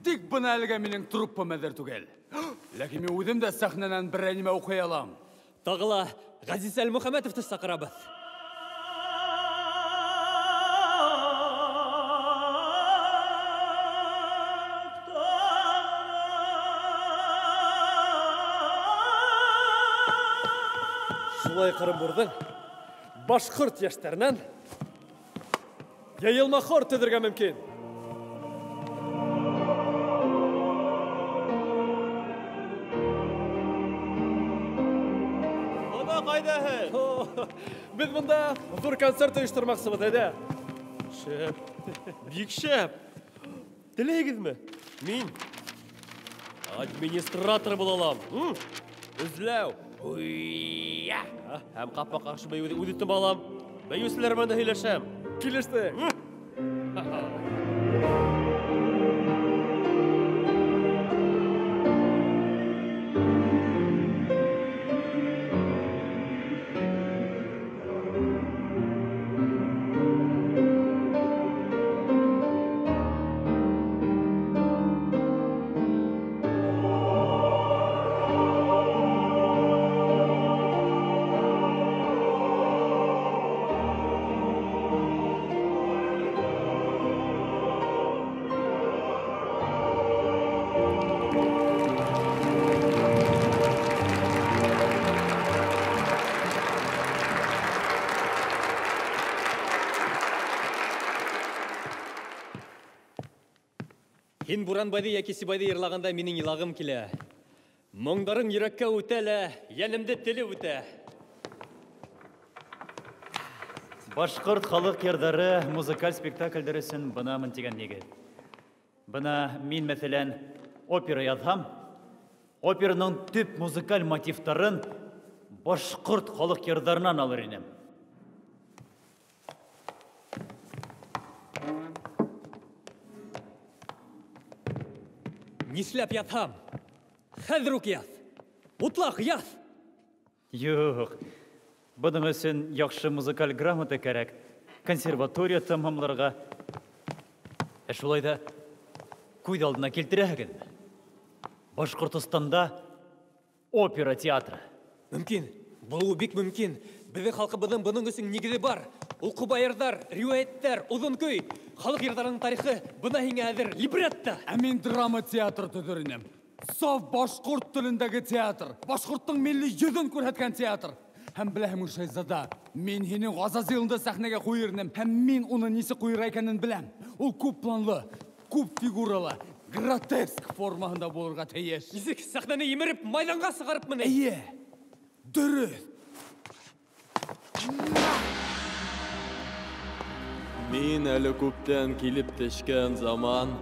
W: Тик бына әлегә минең труппам әҙер түгел. Ләкин мин үҙем дә сәхнәнән берәй нимә уҡый алам.
A: Тағы ла Ғәзиз Әлмөхәмәтовты саҡырабыҙ.
I: Шулай Ҡырымбурҙың башҡорт йәштәренән йыйылма хор төҙөргә мөмкин.
H: Бына ҡайҙа һеҙ?
I: Беҙ бында ҙур концерт ойоштормаҡсыбыҙ, әйҙә.
H: Шәп, бик шәп. Теләйһегеҙме? Мин администратор була алам. Эҙләү. Уйя! Һәм ҡапма-ҡаршы бейеүҙе үҙ итеп алам. Бейеүселәр менән дә һөйләшәм.
I: Килеште.
A: Һин Буранбайҙы йәки Сибайҙы йырлағанда минең илағым килә. Моңдарың йөрәккә үтә лә, йәнемде телеп үтә.
E: Башҡорт халыҡ йырҙары музыкаль спектаклдәр өсөн бынамын тигән нигеҙ. Бына мин, мәҫәлән, опера яҙһам, операның төп музыкаль мотивтарын башҡорт халыҡ йырҙарынан алыр инем.
A: Нишләп ятһам? Хәҙер үк яҙ. Утлаҡ яҙ.
E: Юҡ. Бының өсөн яҡшы музыкаль грамота кәрәк. Консерватория тамамларға. Ә шулай ҙа күҙ алдына килтерәһегеҙме? Башҡортостанда опера театры.
A: Мөмкин. Булыуы бик мөмкин. Беҙҙең халҡыбыҙҙың бының өсөн нигеҙе бар. Ул ҡоба йырҙар, риүәйәттәр, оҙон көй. Халыҡ йырҙарының тарихы бына һиңә әҙер либретто.
W: Ә мин драма театры төҙөр инем. Саф башҡорт телендәге театр. Башҡорттоң милли йөҙөн күрһәткән театр. Һәм беләһеңме, Шәһзада, мин һинең Ғазазилыңды сәхнәгә ҡуйыр инем. Һәм мин уны нисек ҡуйыр икәнен беләм. Ул күп планлы, күп фигуралы, гротеск формаһында булырға тейеш.
A: Нисек сәхнәне емереп, майҙанға сығарыпмы ни?
W: Эйе, дөрөҫ.
K: Мин әле күптән килеп төшкән заман,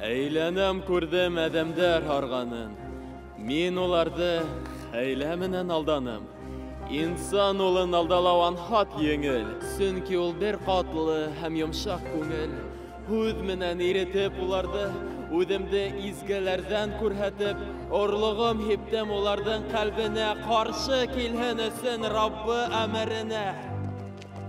K: әйләнәм күрҙем әҙәмдәр һарғанын. Мин уларҙы хәйлә менән алданым. Инсан улын алдалау анһат еңел, сөнки ул бер ҡатлы һәм йомшаҡ күңел. Һүҙ менән иретеп уларҙы, үҙемде изгеләрҙән күрһәтеп, орлоғом һиптем уларҙың ҡәлбенә, ҡаршы килһен өсөн Раббы әмеренә.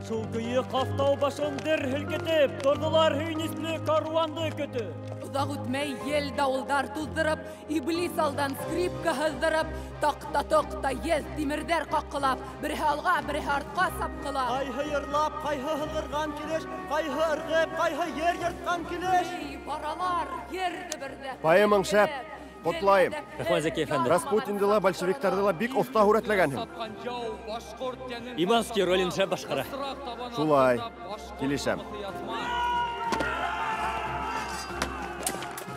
E: Шул көйө Ҡафтау башын дер һелкетеп, торҙолар һөйөнөслө каруанды көтөп.
T: Оҙаҡ үтмәй ел дауылдар туҙҙырып, иблис алдан скрипка һыҙҙырып, таҡта-тоҡта еҙ тимерҙәр ҡаҡҡылап, береһе алға, береһе артҡа сапҡылап.
G: Ҡайһы йырлап, ҡайһы һыҙғырған килеш, ҡайһы ырғып, ҡайһы ер йыртҡан килеш.
T: Эй, баралар ер дөбөрҙәп.
J: Поэмаң шәп, ҡотлайым.
A: Рәхмәт, Зәки әфәнде.
J: Распутинды ла, большевиктарҙы ла бик оҫта һүрәтләгәнһең.
A: Иманский ролен шәп башҡара.
J: Шулай, килешәм.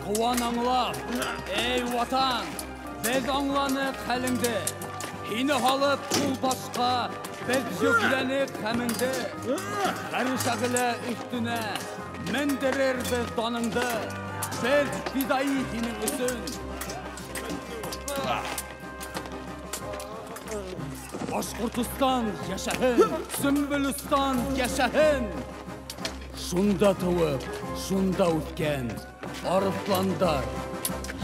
W: Ҡыуан аңлап, эй ватан, беҙ аңланыҡ хәлеңде. Һине һалып ҡул башҡа, беҙ йөкләнек хәмеңде. Ғәршәғелә өҫтөнә мендерербеҙ даныңды. Беҙ фидаи һинең өсөн. Башҡортостан йәшәһен, Сөмбөлөстан йәшәһен. Шунда тыуып, шунда үҫкән арыҫландар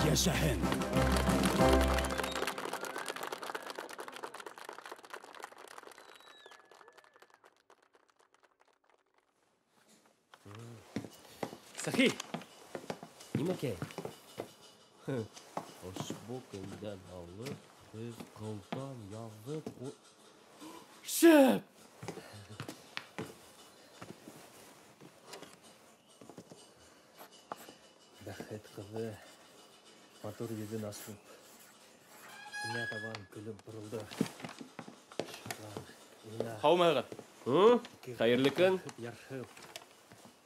W: йәшәһен.
H: Сәхи, нимәкәй? Ошбу көндән алып, беҙ ҡылдан яҙып... Шәп!
A: Бәхет ҡыҙы матур йөҙөн асып, миңә табан көлөп боролдо. Шатлан, уйна.
D: Һаумыһығыҙ?
H: Хәйерле көн.
A: Ярһып,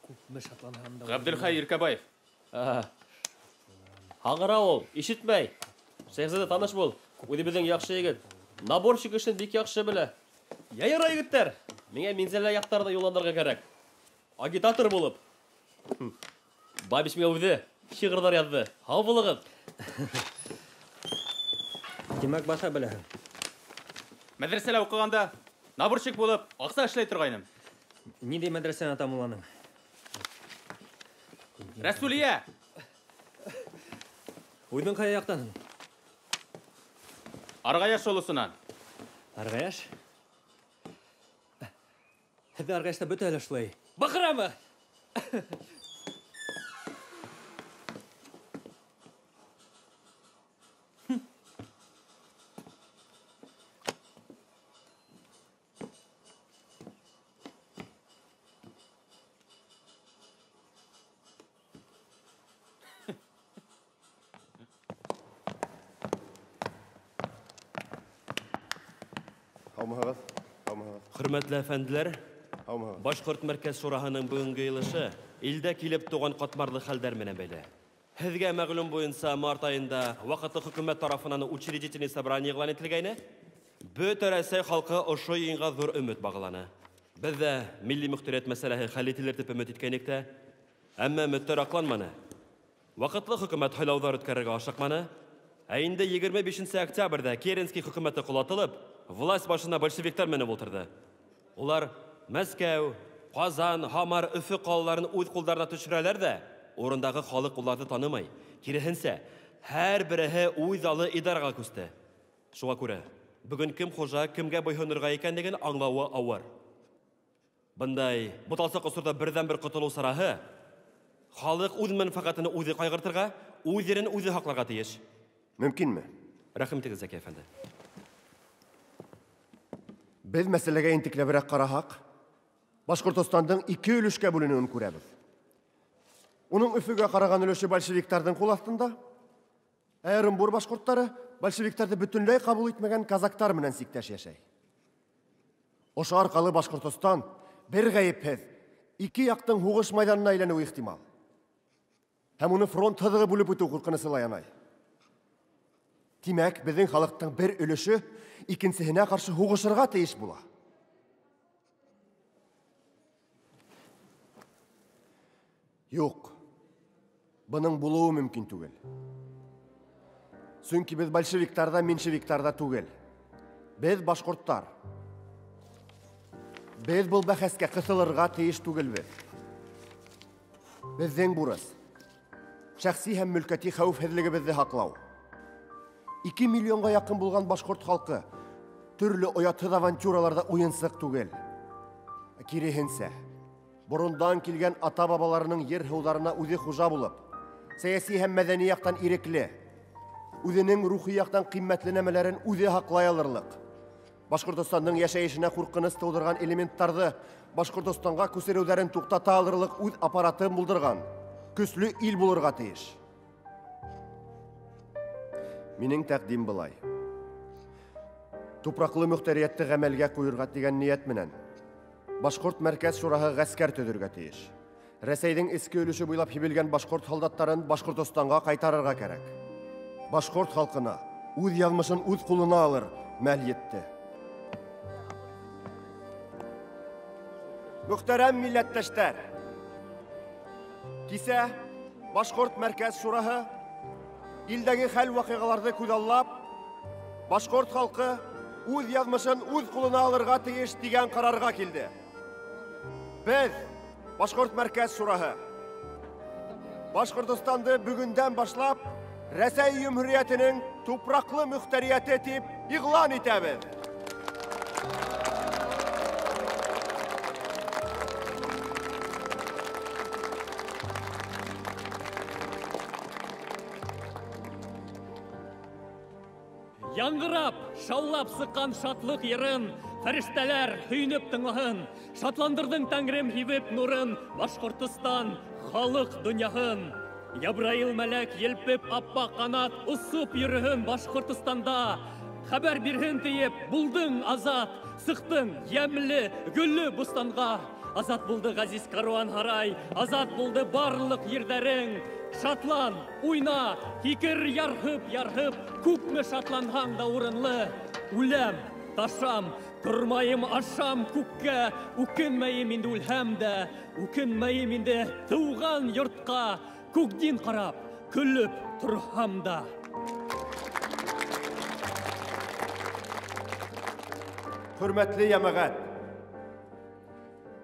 A: күпме шатланһам да.
D: Ғәбделхәй Иркәбаев.
H: Һаңғыра ул, ишетмәй. Шәйхзада, таныш бул. Үҙебеҙҙең яҡшы егет. Наборщик эшен бик яҡшы белә. Йә, ярай, егеттәр. Миңә Минзәлә яҡтарына юлланырға кәрәк. Агитатор булып. Бабич миңә үҙе шиғырҙар яҙҙы. Һау булығыҙ.
A: Тимәк, баҫа беләһең.
D: Мәҙрәсәлә уҡығанда наборщик булып аҡса эшләй торғайным.
A: Ниндәй мәҙрәсәне тамамланың?
D: Рәсүлиә!
A: Үҙең ҡайһы яҡтанһың?
D: Арғаяш олосонан.
A: Арғаяш? Һеҙҙе Арғаяшта бөтәһе лә шулай баҡырамы?
J: Һаумыһығыҙ, һаумыһығыҙ.
O: Хөрмәтле әфәнделәр,
J: Һаумыһығыҙ.
O: Башҡорт мәркәз шураһының бөгөнгө йыйылышы илдә килеп тыуған ҡатмарлы хәлдәр менән бәйле. Һеҙгә мәғлүм буйынса март айында ваҡытлы хөкүмәт тарафынан учредительный собрание иғлан ителгәйне. Бөтә Рәсәй халҡы ошо йыйынға ҙур өмөт бағланы. Беҙ ҙә милли мөхтәриәт мәсьәләһе хәл ителер тип өмөт иткәйнек тә, әммә өмөттәр аҡланманы. Ваҡытлы хөкүмәт һайлауҙар үткәрергә ашыҡманы. Ә инде 25 октябрҙә Керенский хөкүмәте ҡолатылып, власть башына большевиктар менеп ултырҙы. Улар Мәскәү, Ҡазан, Һамар, Өфө ҡалаларын үҙ ҡулдарына төшөрәләр ҙә, урындағы халыҡ уларҙы танымай. Киреһенсә, һәр береһе үҙ алы идараға күсте. Шуға күрә, бөгөн кем хужа, кемгә буйһонорға икәнлеген аңлауы ауыр. Бындай буталсыҡ осорҙа берҙән-бер ҡотолоу сараһы халыҡ үҙ мәнфәҡәтен үҙе ҡайғыртырға, үҙ ерен үҙе һаҡларға тейеш.
J: Мөмкинме?
O: Рәхим итегеҙ, Зәки әфәнде.
J: Беҙ мәсьәләгә ентекләберәк ҡараһаҡ, Башҡортостандың ике өлөшкә бүленеүен күрәбеҙ. Уның Өфөгә ҡараған өлөшө большевиктарҙың ҡул аҫтында, ә Ырымбур башҡорттары большевиктарҙы бөтөнләй ҡабул итмәгән казактар менән сиктәш йәшәй. Ошо арҡалы Башҡортостан бер ғәйепһеҙ ике яҡтың һуғыш майҙанына әйләнеүе ихтимал. Һәм уны фронт һыҙығы бүлеп үтеү ҡурҡынысы ла янай. Тимәк, беҙҙең халыҡтың бер өлөшө икенсеһенә ҡаршы һуғышырға тейеш була. Юҡ, бының булыуы мөмкин түгел. Сөнки беҙ большевиктар ҙа, меньшевиктар ҙа түгел.
M: Беҙ башҡорттар. Беҙ был бәхәскә ҡыҫылырға тейеш түгелбеҙ. Беҙҙең бурыс шәхси һәм мөлкәти хәүефһеҙлегебеҙҙе һаҡлау. 2 миллионға яҡын булған башҡорт халҡы төрлө оятһыҙ авантюраларҙа уйынсыҡ түгел. Киреһенсә, борондан килгән ата-бабаларының ер һыуҙарына үҙе хужа булып, сәйәси һәм мәҙәни яҡтан ирекле, үҙенең рухи яҡтан ҡиммәтле нәмәләрен үҙе һаҡлай алырлыҡ, Башҡортостандың йәшәйешенә ҡурҡыныс тыуҙырған элементтарҙы Башҡортостанға күсереүҙәрен туҡтата алырлыҡ үҙ аппаратын булдырған көслө ил булырға тейеш. Минең тәҡдим былай. Тупраҡлы мөхтәриәтте ғәмәлгә ҡуйырға тигән ниәт менән Башҡорт Мәркәз Шураһы ғәскәр төҙөргә тейеш. Рәсәйҙең эске өлөшө буйлап һибелгән башҡорт һалдаттарын Башҡортостанға ҡайтарырға кәрәк. Башҡорт халҡына үҙ яҙмышын үҙ ҡулына алыр мәл етте. Мөхтәрәм милләттәштәр, кисә Башҡорт Мәркәз Шураһы илдәге хәл-ваҡиғаларҙы күҙаллап, башҡорт халҡы үҙ яҙмышын үҙ ҡулына алырға тейеш тигән ҡарарға килде. Беҙ, Башҡорт Мәркәз Шураһы, Башҡортостанды бөгөндән башлап Рәсәй Йөмһүриәтенең тупраҡлы мөхтәриәте тип иғлан итәбеҙ.
A: Яңғырап, шаулап сыҡҡан шатлыҡ йырын, фәрештәләр һөйөнөп тыңлаһын. Шатландырҙың тәңрем һибеп нурын, Башҡортостан халыҡ донъяһын. Ябраил мәләк елпеп аппаҡ ҡанат, осоп йөрөһөн Башҡортостанда. Хәбәр бирһен тиеп, булдың азат, сыҡтың йәмле, гөллө бустанға. Азат булды ғәзиз каруан һарай, азат булды барлыҡ ерҙәрең. Шатлан, уйна, һикер ярһып-ярһып, күпме шатланһаң да урынлы. Үләм, ташам, тормайым, ашам күккә, үкенмәйем инде үлһәм дә, үкенмәйем инде тыуған йортҡа, күкдин ҡарап, көлөп торһам да.
M: Хөрмәтле йәмәғәт,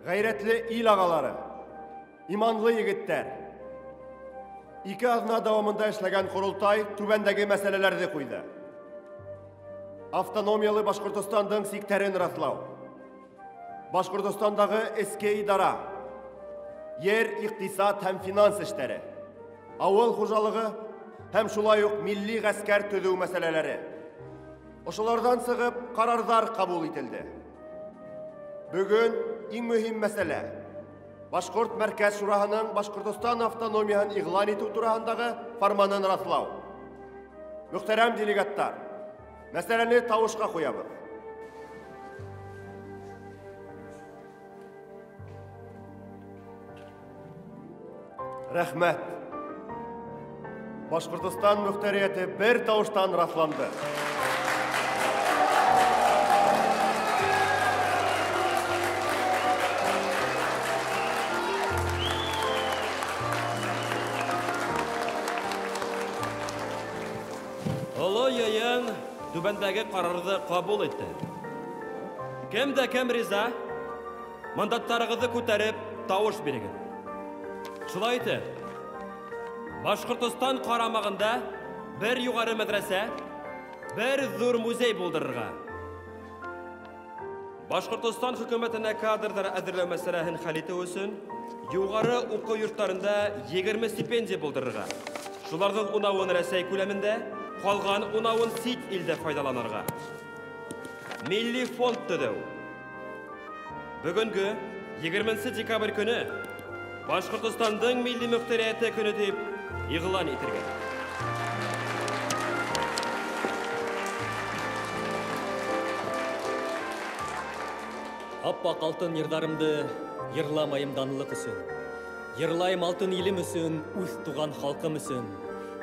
M: ғәйрәтле ил ағалары, иманлы егеттәр, 2 аҙна дауамында эшләгән ҡоролтай түбәндәге мәсьәләләрҙе ҡуйҙы. Автономиялы Башҡортостандың сиктәрен раҫлау, Башҡортостандағы эске идара, ер, иҡтисад һәм финанс эштәре, ауыл хужалығы һәм шулай уҡ милли ғәскәр төҙөү мәсьәләләре. Ошоларҙан сығып ҡарарҙар ҡабул ителде. Бөгөн иң мөһим мәсьәлә Башҡорт Мәркәз Шураһының Башҡортостан автономияһын иғлан итеү тураһындағы фарманын раҫлау. Мөхтәрәм делегаттар, мәсьәләне тауышҡа ҡуябыҙ. Рәхмәт. Башҡортостан мөхтәриәте бер тауыштан раҫланды.
O: Оло йыйын түбәндәге ҡарарҙы ҡабул итте. Кем дә кем риза, мандаттарығыҙҙы күтәреп, тауыш бирегеҙ. Шулай итеп, Башҡортостан ҡарамағында бер юғары мәҙрәсә, бер ҙур музей булдырырға. Башҡортостан хөкүмәтенә кадрҙар әҙерләү мәсьәләһен хәл итеү өсөн юғары уҡыу йорттарында 20 стипендия булдырырға. Шуларҙың 10-ын Рәсәй күләмендә, ҡалған 10-ын сит илдә файҙаланырға. Милли фонд төҙөү. Бөгөнгө 20 декабрь көнө Башҡортостандың милли мөхтәриәте көнө тип иғлан итергә.
A: Аппаҡ алтын йырҙарымды йырламайым данлыҡ өсөн. Йырлайым алтын илем өсөн, үҙ туған халҡым өсөн.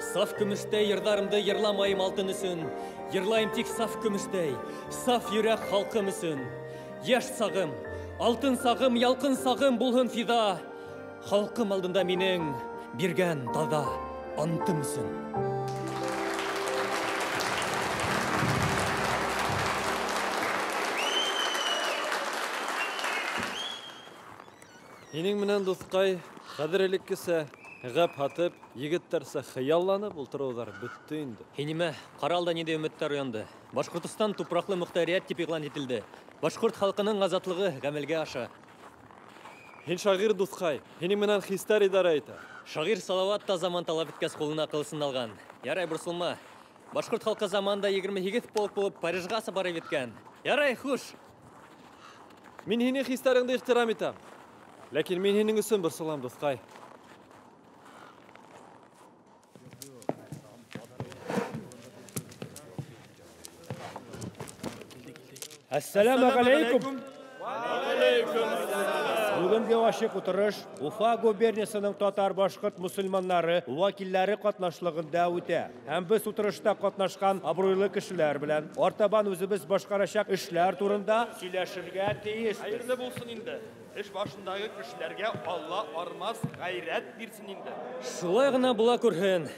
A: Саф көмөштәй йырҙарымды йырламайым алтын өсөн. Йырлайым тик саф көмөштәй, саф йөрәк халҡым өсөн. Йәш сағым, алтын сағым, ялҡын сағым булһын фиҙа. Халҡым алдында минең биргән таҙа антым өсөн.
I: Һинең менән, дуҫҡай, хәҙер элеккесә ғәп һатып, егеттәрсә хыялланып ултырыуҙар бөттө инде.
A: Һин нимә, ҡара алда ниндәй өмөттәр уянды. Башҡортостан тупраҡлы мөхтәриәт тип иғлан ителде. Башҡорт халҡының азатлығы ғәмәлгә аша.
I: Һин шағир, дуҫҡай, һинең менән хистәр идара итә.
A: Шағир Салават та заман талап иткәс ҡулына ҡылысын алған. Ярай, борсолма. Башҡорт халҡы заманында 28 полк булып Парижға барып еткән. Ярай, хуш.
I: Мин һинең хистәреңде ихтирам итәм. Ләкин мин һинең өсөн борсолам, дуҫҡай.
P: Әссәләмү ғәләйкүм. Бүгенге ашыҡ утырыш Уфа губерниясының татар-башҡорт мосолмандары вәкилләре ҡатнашлығында үтә. Һәм беҙ утырышта ҡатнашҡан абруйлы кешеләр белән артабан үҙебеҙ башҡарасаҡ эшләр турында һөйләшергә тейешбеҙ.
Q: Хәйерле булһын инде. Эш башындағы кешеләргә Алла армас ғәйрәт бирһен инде.
A: Шулай ғына була күрһен.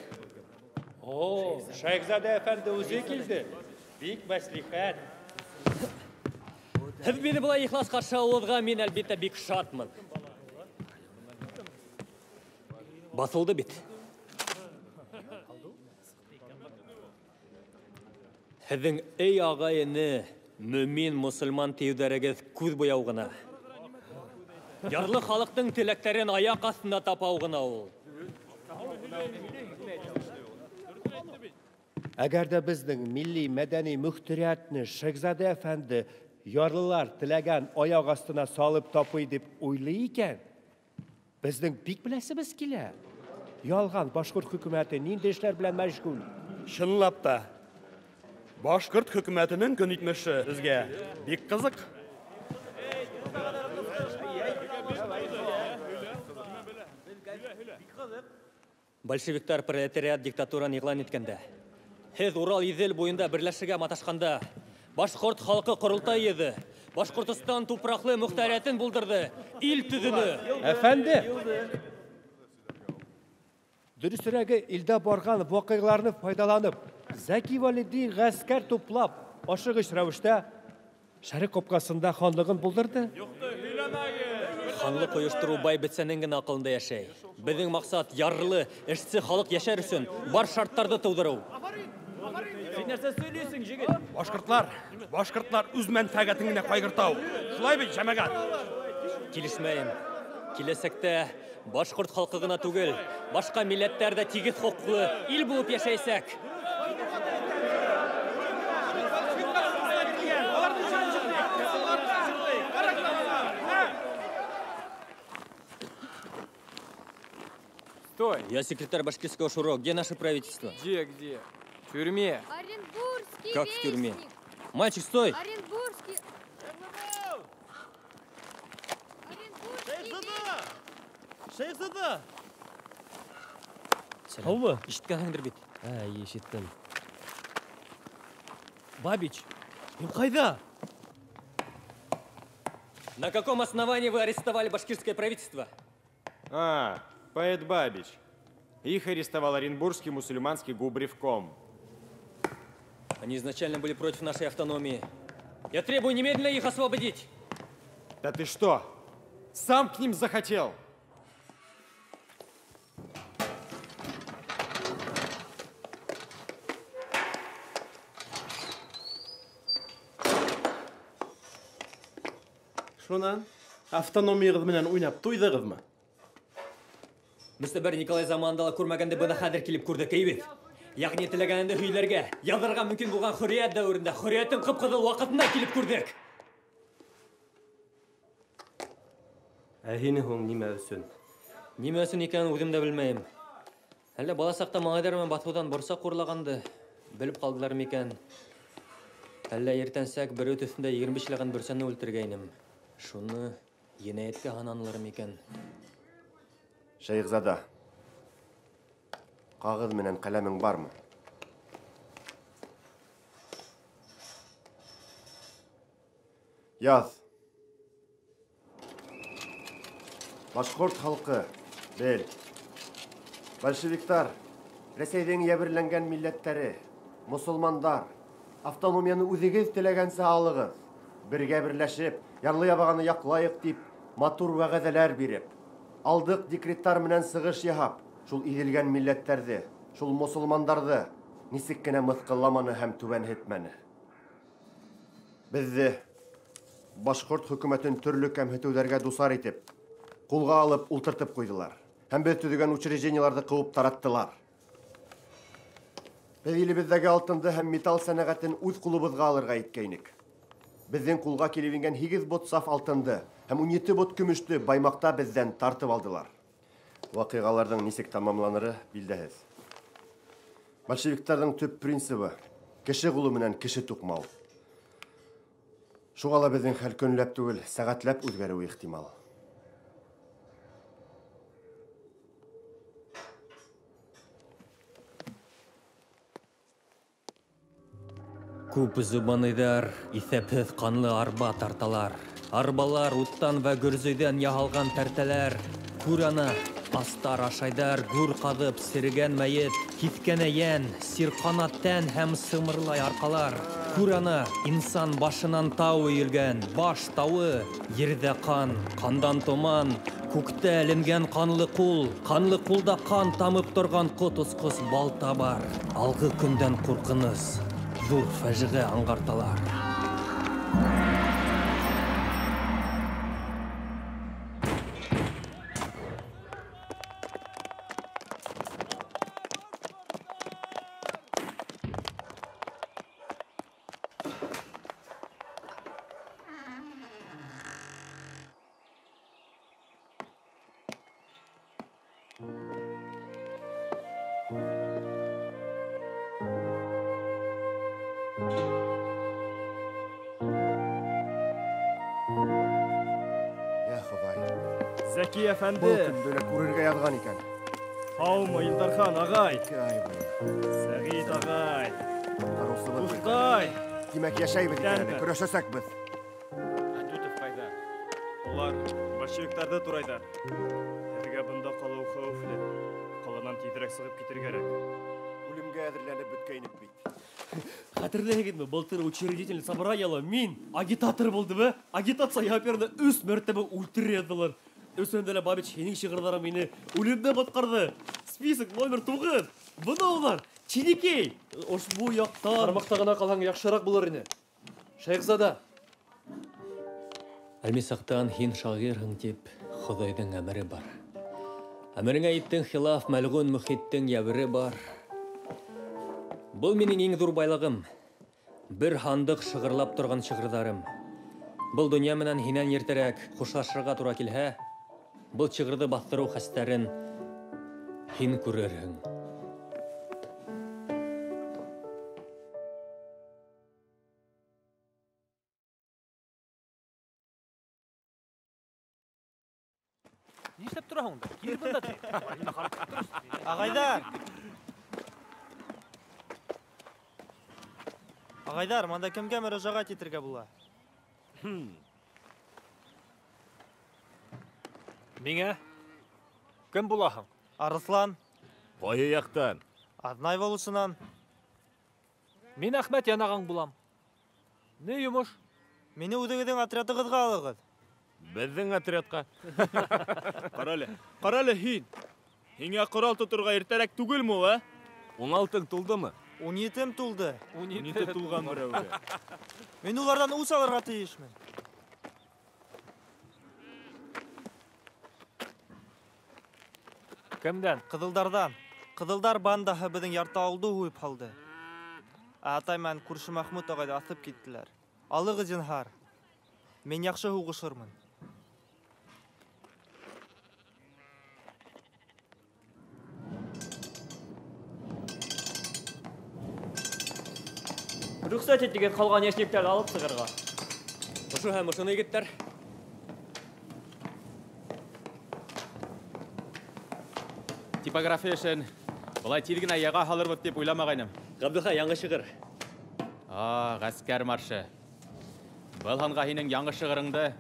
P: О, Шәйхзада әфәнде үҙе килде. Бик мәслихәт.
A: Һеҙ мине былай ихлас ҡаршы алыуығыҙға мин, әлбиттә, бик шатмын. Баҫылды бит. Һеҙҙең эй ағай-эне, мөмин мосолман тиеүҙәрегеҙ күҙ буяу ғына. Ярлы халыҡтың теләктәрен аяҡ аҫтында тапау ғына ул.
P: Әгәр ҙә беҙҙең милли мәҙәни мөхтәриәтне Шәйхзада әфәнде ярлылар теләгән аяҡ аҫтына салып тапый тип уйлай икән, беҙҙең бик беләсебеҙ килә. Ялған башҡорт хөкүмәте ниндәй эшләр белән мәшғүл?
Q: Чынлап та, башҡорт хөкүмәтенең көнитмеше беҙгә бик ҡыҙыҡ.
A: Большевиктар пролетариат диктатураны иғлан иткәндә, һеҙ Урал-Иҙел буйында берләшергә маташҡанда, башҡорт халҡы ҡоролтай йыйҙы, Башҡортостан тупраҡлы мөхтәриәтен булдырҙы, ил төҙөнө.
P: Әфәнде, дөрөҫөрәге, илдә барған ваҡиғаларҙы файҙаланып, Зәки Вәлиди ғәскәр туплап, ашығыс рәүештә Шәреҡ ҡапҡасында ханлығын булдырҙы.
A: Ханлыҡ ойоштороу бай бөтсәнең генә аҡылында йәшәй. Беҙҙең маҡсат ярлы, эшсе халыҡ йәшәр өсөн бар шарттарҙы тыуҙырыу.
Q: Һин нәрсә һөйләйһең, егет? Башҡортлар, башҡортлар үҙ мәнфәғәтен генә ҡайғырта. Шулай бит, жәмәғәт?
A: Килешмәйем. Киләсәктә башҡорт халҡы ғына түгел, башҡа милләттәр ҙә тигеҙ хоҡуҡлы ил булып йәшәйәсәк.
K: Стой!
A: Я секретарь башкирского шуро. Где наше правительство?
K: Где, где? В тюрьме.
L: Оренбургский
A: Как в тюрьме? Мальчик, стой!
L: Оренбургский.
Q: Шәйхзада!
A: Һаумы? Ишеткәнһеңдер бит.
H: Ә, ишеттем. Бабич, һин ҡайҙа?
A: На каком основании вы арестовали башкирское правительство?
S: А, поэт Бабич. Их арестовал Оренбургский мусульманский губревком.
A: Они изначально были против нашей автономии. Я требую немедленно их освободить.
S: Да ты что? Сам к ним захотел?
X: Шунан автономияғыҙ менән уйнап туйҙығыҙмы?
A: Мөстәбәр Николай заманында ла күрмәгәнде бына хәҙер килеп күрҙек, әй бит. Яғни теләгәнеңде һөйләргә, яҙырға мөмкин булған хөрриәт дәүерендә, хөрриәттең ҡып-ҡыҙыл ваҡытында килеп күрҙек.
H: Ә һине һуң нимә өсөн?
A: Нимә өсөн икәнен үҙем дә белмәйем. Әллә бала саҡта малайҙар менән баҫыуҙан борсаҡ урлағанды белеп ҡалдылар микән? Әллә иртәнсәк бер өт өҫтөндә 25 ләгән бөрсәне үлтергәйнем. Шуны енәйәткә һананылар микән?
M: Шәйхзада, ҡағыҙ менән ҡәләмең бармы? Яҙ. Башҡорт халҡы, бел. Большевиктар, Рәсәйҙең йәберләнгән милләттәре, мосолмандар, автономияны үҙегеҙ теләгәнсә алығыҙ. Бергә берләшеп, ярлы ябағаны яҡлайыҡ тип, матур вәғәҙәләр биреп, Алдыҡ декреттар менән сығыш яһап, шул иҙелгән милләттәрҙе, шул мосолмандарҙы нисек кенә мыҫҡылламаны һәм түбәнһетмәне. Беҙҙе башҡорт хөкүмәтен төрлө кәмһетеүҙәргә дусар итеп, ҡулға алып ултыртып ҡуйҙылар. Һәм беҙ төҙөгән учреждениеларҙы ҡыуып тараттылар. Беҙ илебеҙҙәге алтынды һәм металл сәнәғәтен үҙ ҡулыбыҙға алырға иткәйнек. Беҙҙең ҡулға килеп ингән 8 бот саф алтынды һәм 17 бот көмөштө Баймаҡта беҙҙән тартып алдылар. Ваҡиғаларҙың нисек тамамланыры билдәһеҙ. Большевиктарҙың төп принцибы кеше ҡулы менән кеше туҡмау. Шуға ла беҙҙең хәл көнләп түгел, сәғәтләп үҙгәреүе ихтимал.
A: Күп зубаныйҙар иҫәпһеҙ ҡанлы арба тарталар. Арбалар уттан вә гөрзөйҙән яһалған тәртәләр. Күр ана, астар ашайҙар, гүр ҡаҙып, серегән мәйет, киҫкән әйән, сирҡана тән һәм сымырлай арҡалар. Күр ана, инсан башынан тау өйөлгән, баш тауы, ерҙә ҡан, ҡандан томан, күктә эленгән ҡанлы ҡул, ҡанлы ҡулда ҡан тамып торған ҡот осҡос балта бар. Алғы көндән ҡурҡыныс, ҙур фажиғә аңғарталар.
B: Зәки әфәнде.
M: Был көндө лә күрергә яҙған икән.
B: Һаумы, Илдархан ағай.
M: 2 ай буйы.
B: Сәғит ағай.
M: Ҡотҡарыусыбыҙ.
B: Дуҫҡай.
M: Тимәк, йәшәйбеҙ икән әле, көрәшәсәкбеҙ.
D: Хәдүтов ҡайҙа? Улар большевиктарҙы турайҙар.
B: Һеҙгә бында ҡалыу хәүефле. Ҡаланан тиҙерәк сығып китергә кәрәк.
M: Үлемгә әҙерләнеп бөткәйнек бит.
H: Хәтерләһегеҙме, былтыр учредительный собраниела мин агитатор булдым, Агитация яһап 3 мәртәбә үлтерә яҙҙылар. Өсөндә лә Бабич һинең шиғырҙарың мине үлемдән ҡотҡарҙы. Список номер 9. Бына улар, Чиникей. Ошбу яҡтан.
I: Ҡармаҡта ғына ҡалһаң яҡшыраҡ булыр ине. Шәйехзада.
A: Әлмисаҡтан һин шағирһың тип Хоҙайҙың әмере бар. Әмереңә иттең хилаф мәлғүн мөхиттең йәбере бар. Был минең иң ҙур байлығым. Бер һандыҡ шығырлап торған шиғырҙарым. Был донъя менән һинән иртәрәк хушлашырға тура килһә, был шиғырҙы баҫтырыу хәстәрен һин күрерһең.
R: Нишләп тораһың унда? Кил бында ти.
G: Ағайҙар! Ағайҙар, мында кемгә мөрәжәғәт итергә була?
R: Миңә? Кем булаһың?
G: Арыҫлан.
U: Ҡайһы яҡтан?
G: Аҙнай волосынан.
R: Мин Әхмәт янағаң булам. Ни йомош?
G: Мине үҙегеҙҙең отрядығыҙға алығыҙ.
U: Беҙҙең отрядҡа.
K: Ҡарале, ҡарале һин. Һиңә ҡорал тоторға иртәрәк түгелме ул, ә?
U: 16-ң тулдымы?
G: 17-м тулды.
K: 17 тулған берәүгә.
G: Мин уларҙан үс алырға тейешмен.
R: Кемдән?
G: Ҡыҙылдарҙан. Ҡыҙылдар бандаһы беҙҙең ярты ауылды һуйып һалды. Ә атай менән күрше Мәхмүт ағайҙы аҫып киттеләр. Алығыҙ зинһар. Мин яҡшы һуғышырмын.
B: Рөхсәт итегеҙ ҡалған йәшниктәрҙе алып сығырға.
A: Ошо һәм ошоно, егеттәр.
D: Типография эшен былай тиҙ генә яға һалырбыҙ тип уйламағайным.
H: Ғабдулхай, яңы шиғыр.
D: Ғәскәр маршы. Был һанға һинең яңы шиғырыңды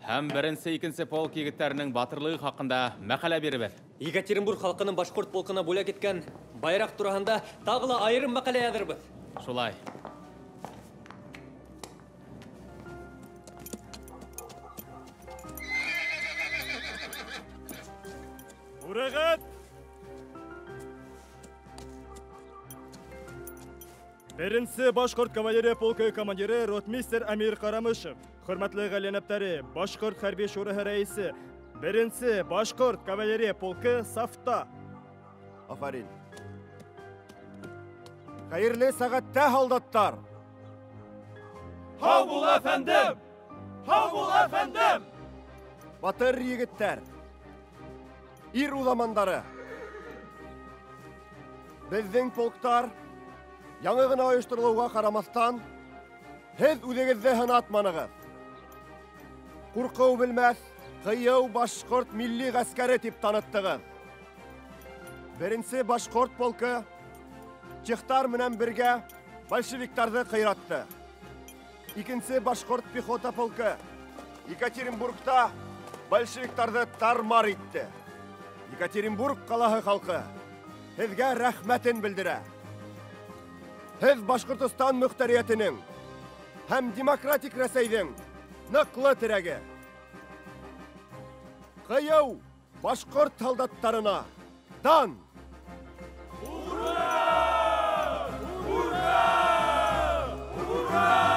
D: һәм беренсе, икенсе полк егеттәренең батырлығы хаҡында мәҡәлә бирербеҙ.
A: Екатеринбург халҡының башҡорт полкына бүләк иткән байраҡ тураһында тағы ла айырым мәҡәлә яҙырбыҙ.
D: Шулай.
B: Түрәғәт! Беренсе башҡорт кавалерия полкы командиры ротмистр Әмир Ҡарамышев, хөрмәтле ғәлиәнәптәре, башҡорт хәрби шураһы рәйесе, беренсе башҡорт кавалерия полкы сафта.
M: Афарин. Хәйерле сәғәттә, һалдаттар!
K: Һау бул, әфәндем! Һау бул, әфәндем!
M: Батыр егеттәр, ир уҙамандары, беҙҙең полктар яңы ғына ойошторолоуға ҡарамаҫтан, һеҙ үҙегеҙҙе һынатманығыҙ. Ҡурҡыу белмәҫ, ҡыйыу башҡорт милли ғәскәре тип таныттығыҙ. Беренсе башҡорт полкы чехтар менән бергә большевиктарҙы ҡыйратты. Икенсе башҡорт пехота полкы Екатеринбургта большевиктарҙы тармар итте. Екатеринбург ҡалаһы халҡы һеҙгә рәхмәтен белдерә. Һеҙ Башҡортостан мөхтәриәтенең һәм демократик Рәсәйҙең ныҡлы терәге. Ҡыйыу башҡорт һалдаттарына дан!
K: Ура! Ура! Ура!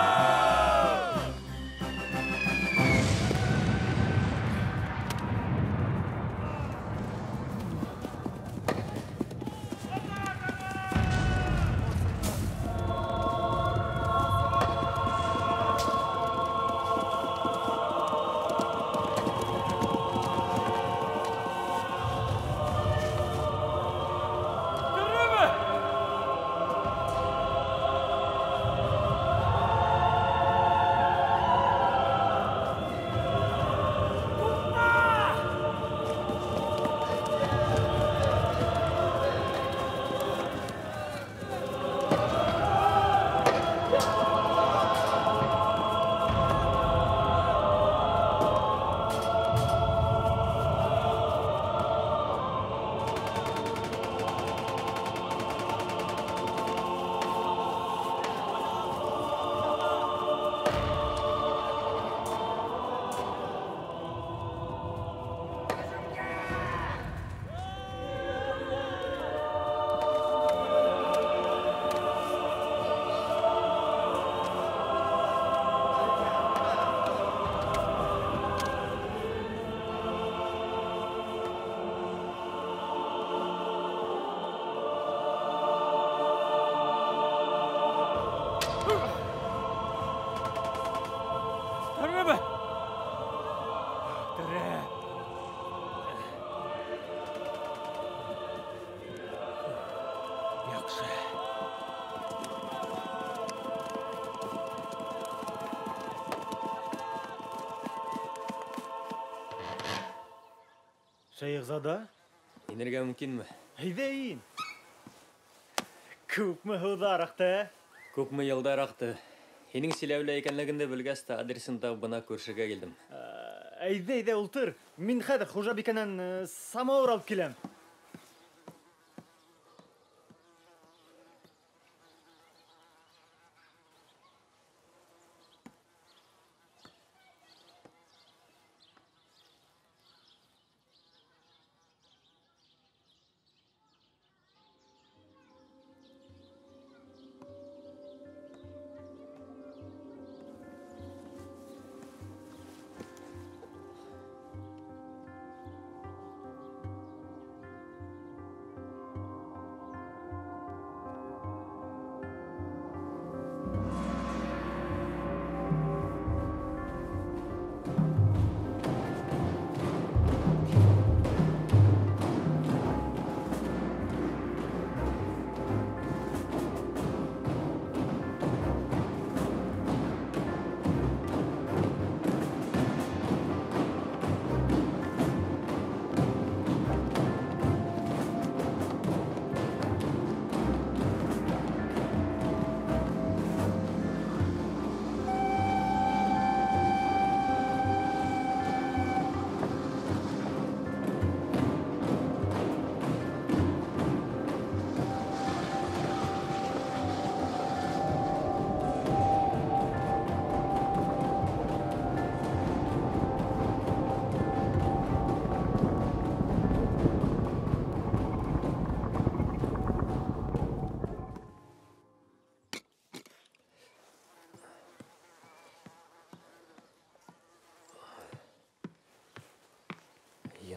E: Шәйехзада?
A: Инергә мөмкинме?
E: Әйҙә ин. Күпме һыуҙар аҡты, ә?
A: Күпме йылдар аҡты. Һинең Силәүлә икәнлегеңде белгәс тә адресын табып бына күршегә килдем.
E: Әйҙә, әйҙә, ултыр. Мин хәҙер хужабикәнән самауыр алып киләм.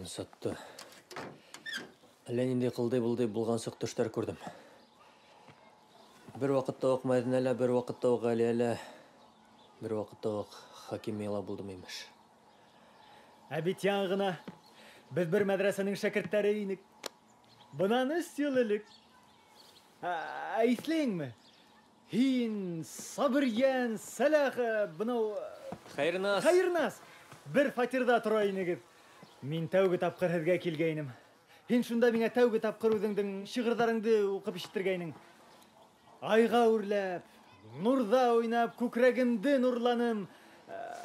A: Йонсотто. Әллә ниндәй ҡылдай-былдай болғансыҡ төштәр күрҙем. Бер ваҡытта уҡ Мәҙинәлә, бер ваҡытта уҡ Ғәлиәлә, бер ваҡытта уҡ Хакимияла булдым, имеш.
B: Ә бит яңы ғына беҙ бер мәҙрәсәнең шәкерттәре инек. Бынан 3 йыл элек. Ә иҫләйеңме? Һин, Сабырйән, Сәләх, бынау...
A: Хәйернас.
B: Хәйернас. Бер фатирҙа тора инегеҙ. Мин тәүге тапҡыр һеҙгә килгәйнем. Һин шунда миңә тәүге тапҡыр үҙеңдең шиғырҙарыңды уҡып ишеттергәйнең. Айға үрләп, нурҙа уйнап, күкрәгемде нурланым.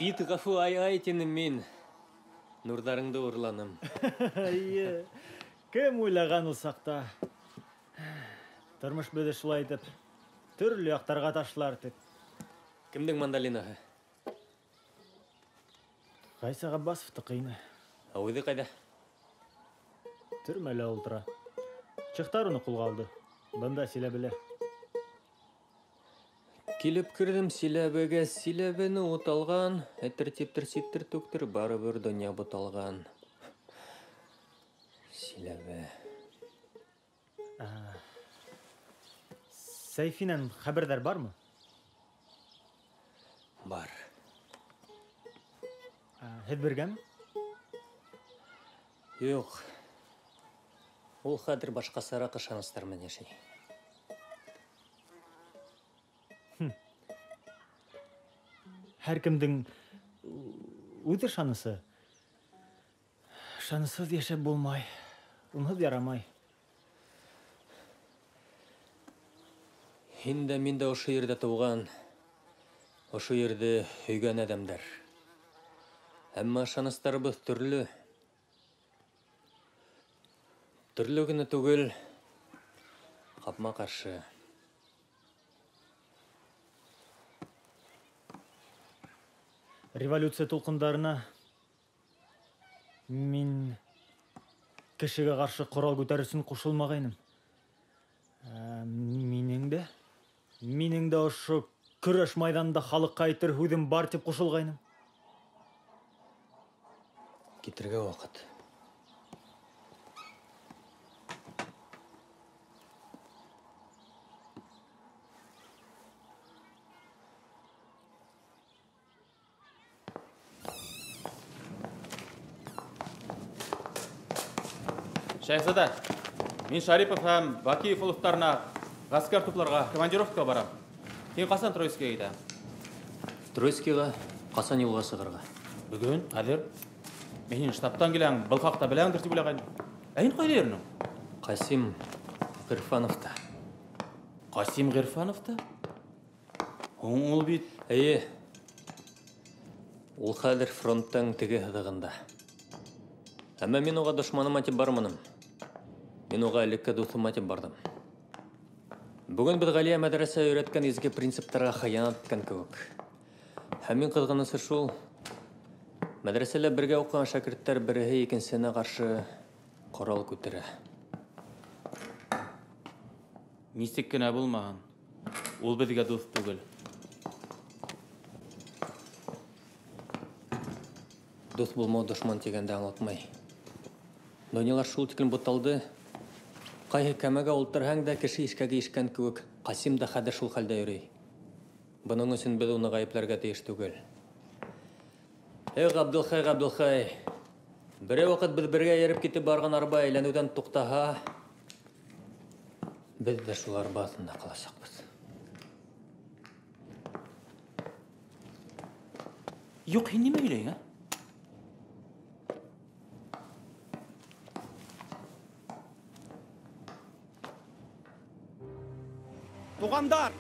A: Ит ғәфү ай-ай тинем мин. Нурҙарыңды урланым.
B: Эйе, кем уйлаған ул саҡта? Тормош беҙҙе шулай итеп төрлө яҡтарға ташлар тип.
A: Кемдең мандолинаһы?
B: Ғайса Ғаббасовтыҡы ине.
A: Ә үҙе ҡайҙа?
B: Төрмәлә ултыра. Чехтар уны ҡулға алды. Бында Силәбелә.
A: Килеп керҙем Силәбегә, Силәбене ут алған. Әтер типтер, сиптер түктер, барыбер донъя буталған. Силәбе.
B: Сәйфинән хәбәрҙәр бармы?
A: Бар.
B: Һеҙ бергәме?
A: Юҡ. Ул хәҙер башҡасараҡ ышаныстар менән йәшәй.
B: Һәр кемдең үҙ ышанысы. Ышанысһыҙ йәшәп булмай, унһыҙ ярамай.
A: Һин дә, мин дә ошо ерҙә тыуған, ошо ерҙе һөйгән әҙәмдәр. Әммә ышаныстарыбыҙ төрлө. Төрлө генә түгел, ҡапма-ҡаршы.
B: Революция тулҡындарына мин кешегә ҡаршы ҡорал күтәр өсөн ҡушылмағайным. Минең дә ошо көрәш майҙанында халыҡҡа әйтер һүҙем бар тип ҡушылғайным.
A: Китергә ваҡыт.
D: Шәйхзада, мин Шарипов һәм Бакиев улуҫтарына ғәскәр тупларға командировкаға барам. Һин ҡасан Троицкиға китәһең?
A: Троицкиға ҡасан юлға сығырға?
D: Бөгөн, хәҙер. Мин һин штабтан киләң, был хаҡта беләңдер тип уйлағайным. Ә һин ҡайҙа йөрөнөң?
A: Ҡасим Ғирфановта.
D: Ҡасим Ғирфановта? Һуң ул бит...
A: Эйе. Ул хәҙер фронттың теге һыҙығында. Әммә мин уға дошманыма тип барманым. Мин уға элекке дуҫыма тип барҙым. Бөгөн беҙ Ғәлиә мәҙрәсә өйрәткән изге принциптарға хыянат иткән кеүек. Һәм иң ҡыҙғанысы шул, мәҙрәсәлә бергә уҡыған шәкерттәр береһе икенсеһенә ҡаршы ҡорал күтәрә.
D: Нисек кенә булмаһын, ул беҙгә дуҫ түгел.
A: Дуҫ булмау дошман тигәнде аңлатмай. Донъялар шул тиклем буталды. Ҡайһы кәмәгә ултырһаң да кеше ишкәге ишкән кеүек, Ҡасим да хәҙер шул хәлдә йөрөй. Бының өсөн беҙ уны ғәйепләргә тейеш түгел. Эй, Ғабдылхай, Ғабдылхай! Берәй ваҡыт беҙ бергә йөрөп китеп барған арба әйләнеүҙән туҡтаһа, беҙ ҙә шул арба аҫтында ҡаласаҡбыҙ.
D: Юҡ, һин нимә һөйләйһең, ә?
G: Туғандар,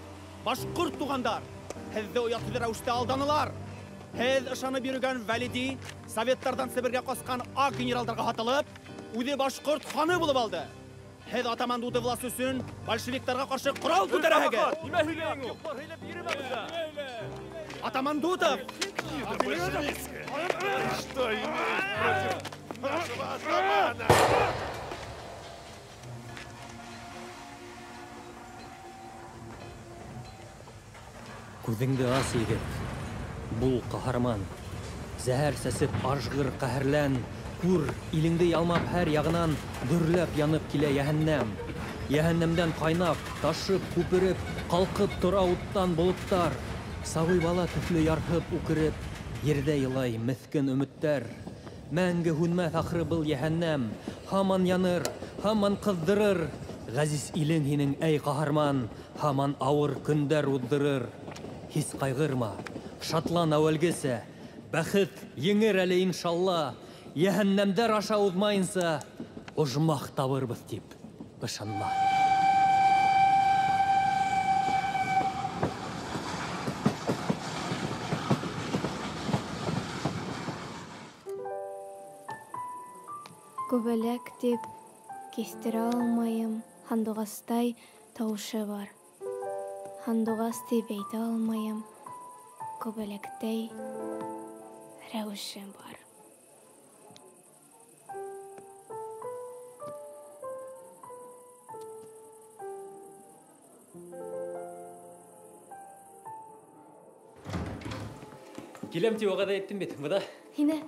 G: башҡорт туғандар, һеҙҙе оятһыҙ рәүештә алданылар. Һеҙ ышанып йөрөгән Вәлиди советтарҙан Себергә ҡасҡан аҡ генералдарға һатылып, үҙе башҡорт ханы булып алды. Һеҙ атаман Дутов власы өсөн большевиктарға ҡаршы ҡорал күтәрәһегеҙ.
R: Нимә һөйләйһең ул?
G: Атаман Дутов!
J: Что имеешь против нашего атамана?
A: Күҙеңде ас, егет. Бул ҡаһарман. Зәһәр сәсеп ажғыр ҡәһәрлән. Күр, илеңде ялмап һәр яғынан дөрләп янып килә йәһәннәм. Йәһәннәмдән ҡайнап, ташып, күпереп, ҡалҡып тора уттан болоттар. Сабый бала төҫлө ярһып, үкереп, ерҙә илай меҫкен өмөттәр. Мәңге һүнмәҫ ахыры был йәһәннәм. Һаман яныр, һаман ҡыҙҙырыр. Ғәзиз илең һинең, әй ҡаһарман, һаман ауыр көндәр уҙҙырыр. Һис ҡайғырма, шатлан әүәлгесә, бәхет еңер әле иншалла. Йәһәннәмдәр аша уҙмайынса, ожмах табырбыҙ тип ышанма.
C: Күбәләк тип киҫтерә алмайым, һандуғастай тауышы бар. Һандуғас тип әйтә алмайым, күбәләктәй рәүеше бар.
A: Киләм тип вәғәҙә иттем бит, бында.
C: Һине,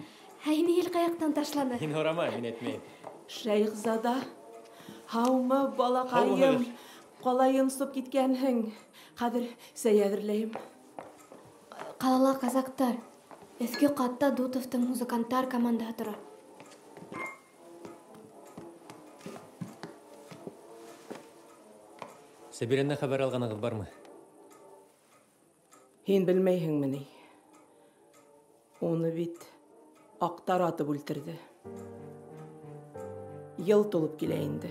C: һине ел ҡаяҡтан ташланы.
A: Һин һорама, мин әйтмәйем.
F: Шәйехзада, һаумы, балаҡайым? Ҡалай йонсоп киткәнһең. Хәҙер сәй әҙерләйем.
C: Ҡалала казактар. Өҫкө ҡатта Дутовтың музыканттар командаһы тора.
A: Сәбирәнән хәбәр алғанығыҙ бармы?
F: Һин белмәйһеңме ни? Уны бит аҡтар атып үлтерҙе. Йыл тулып килә инде.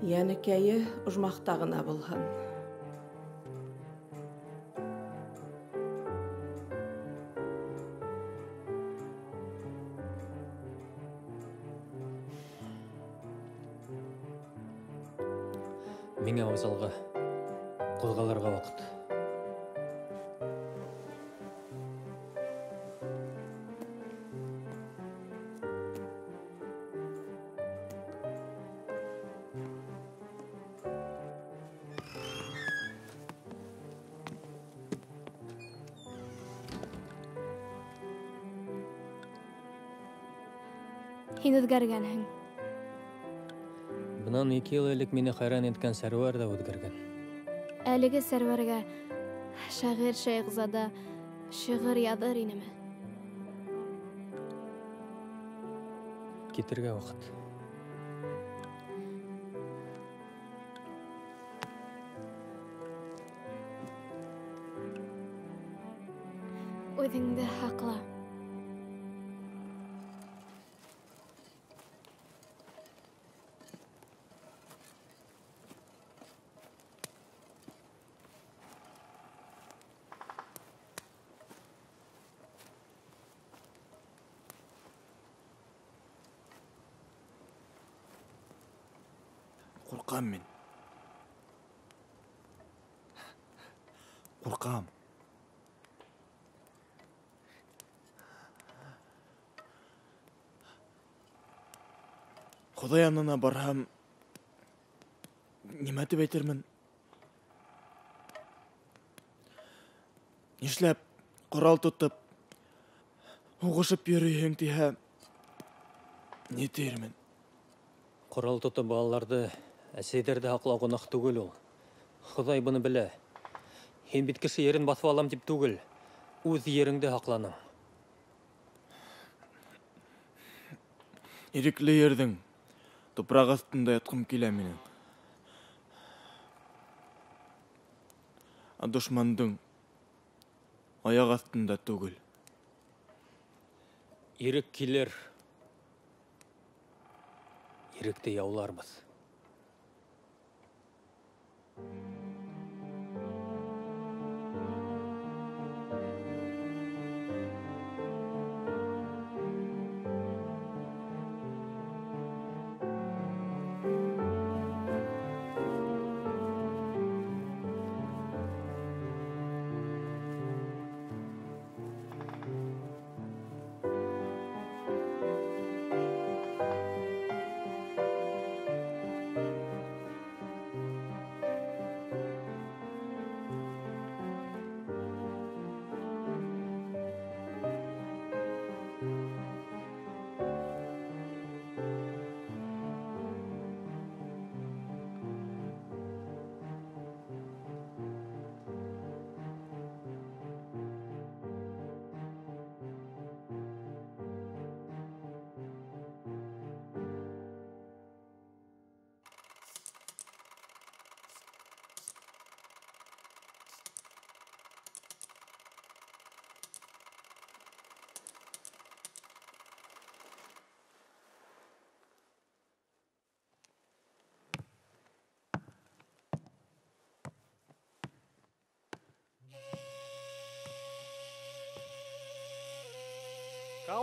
F: Йәнекәйе ожмахта ғына булһын.
A: Миңә вокзалға ҡуҙғалырға ваҡыт.
C: Һин үҙгәргәнһең.
A: Бынан 2 йыл элек мине хайран иткән Сәрүәр ҙә үҙгәргән.
C: Әлеге Сәрүәргә шағир Шәйехзада шиғыр яҙыр инеме?
A: Китергә ваҡыт.
C: Үҙеңде һаҡла.
N: Ҡурҡам мин. Ҡурҡам. Хоҙай янына барһам, нимә тип әйтермен? Нишләп ҡорал тотоп, һуғышып йөрөйһөң тиһә, ни тиермен?
A: Ҡорал тотоп балаларҙы, әсәйҙәрҙе һаҡлау гонаһ түгел ул. Хоҙай быны белә. Һин бит кеше ерен баҫып алам тип түгел, үҙ ереңде һаҡланың.
N: Ирекле ерҙең тупраҡ аҫтында ятҡым килә минең. Ә дошмандың аяҡ аҫтында түгел.
A: Ирек килер, иректе яуларбыҙ.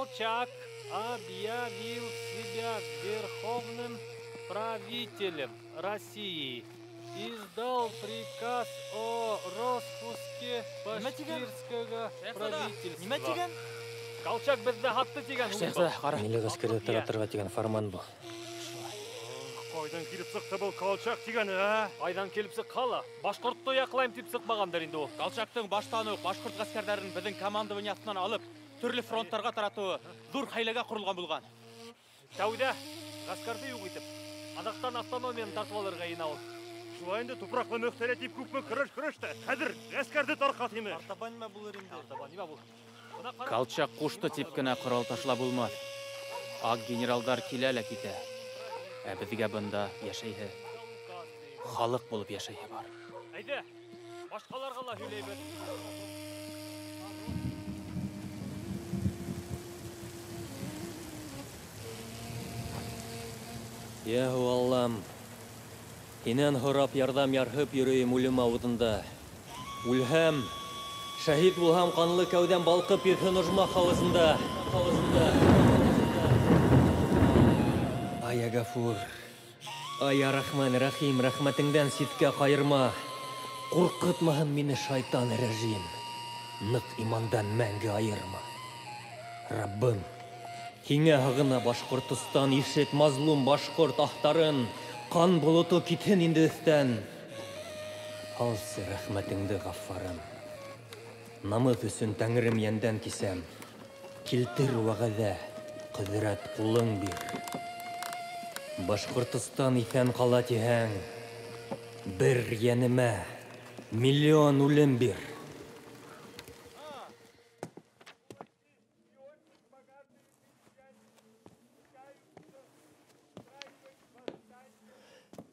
R: Колчак объявил себя верховным правителем России. Издал приказ о распуске башкирского правительства. Колчак беҙҙе һатты тигән һүҙ был.
A: Шәйехзада, ҡара. Милли ғәскәрҙе таратырға тигән фарман был.
O: Ҡайҙан килеп сыҡты был Колчак тигәне, ә?
R: Ҡайҙан килеп сыҡһа ла, башҡортто яҡлайым тип сыҡмағандыр инде ул.
D: Колчактың баштан уҡ башҡорт ғәскәрҙәрен беҙҙең командование аҫтынан алып, төрлө фронттарға таратыуы ҙур хәйләгә ҡоролған булған.
R: Тәүҙә ғәскәрҙе юҡ итеп, аҙаҡтан автономияны тартып алырға йыйына ул.
O: Шулай инде тупраҡлы мөхтәриәт тип күпме көрәш көрәште. Хәҙер ғәскәрҙе тарҡат ине.
R: Артабан нимә булыр инде? Артабан нимә булыр?
D: Колчак ҡушты тип кенә ҡорал ташлап булмаҫ. Аҡ генералдар килә лә китә. Ә беҙгә бында йәшәйһе, халыҡ булып йәшәйһе бар.
R: Әйҙә, башҡаларға ла һөйләйбеҙ.
A: Йәһү Аллам, һинән һорап ярҙам ярһып йөрөйөм үлем ауыҙында. Үлһәм, шәһит булһам, ҡанлы кәүҙәм балҡып йөҙһөн ожмах ауыҙында. Ай, я Гафур, ай, я Рахман, Рахим, рәхмәтеңдән ситкә ҡайырма. Ҡурҡытмаһын мине шайтан рәжим, ныҡ имандан мәңге айырма. Раббым, һиңә һағына Башҡортостан, ишет мазлум башҡорт аһтарын, ҡан болото китһен инде өҫтән. Алсы рәхмәтеңде, Ғаффарым. Намыҫ өсөн тәңрем йәндән кисәм. Килтер вәғәҙә, ҡөҙрәт ҡулың бир. Башҡортостан иҫән ҡала тиһәң, бер йәнемә миллион үлем бир.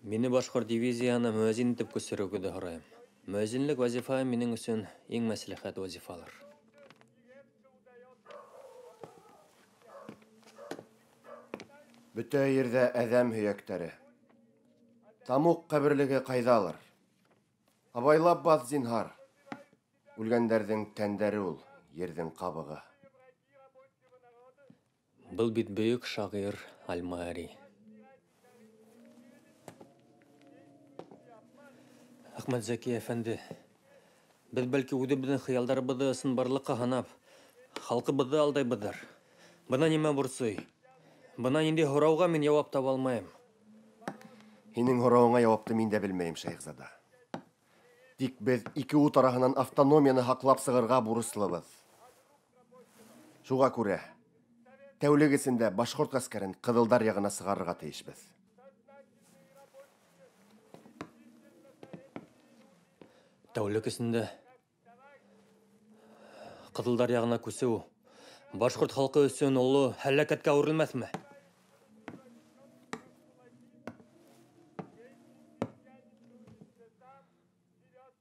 A: Мине башҡорт дивизияһына мөәзин итеп күсереүегеҙҙе һорайым. Мөәзинлек вазифаһы минең өсөн иң мәслихәт вазифалыр.
M: Бөтә ерҙә әҙәм һөйәктәре. Тамуҡ ҡәберлеге ҡайҙалыр? Абайлап баҫ, зинһар. Үлгәндәрҙең тәндәре ул, ерҙең ҡабығы.
A: Был бит бөйөк шағир Аль-Маари. Әхмәтзәки әфәнде, беҙ бәлки үҙебеҙҙең хыялдарыбыҙҙы ысынбарлыҡҡа һанап, халҡыбыҙҙы алдайбыҙҙыр. Бына нимә борсой? Бына ниндәй һорауға мин яуап таба алмайым.
M: Һинең һорауыңа яуапты мин дә белмәйем, Шәйехзада. Тик беҙ ике ут араһынан автономияны һаҡлап сығырға бурыслыбыҙ. Шуға күрә тәүлек эсендә башҡорт ғәскәрен ҡыҙылдар яғына сығарырға тейешбеҙ.
A: Тәүлек эсендә ҡыҙылдар яғына күсеү башҡорт халҡы өсөн оло һәләкәткә әүерелмәҫме?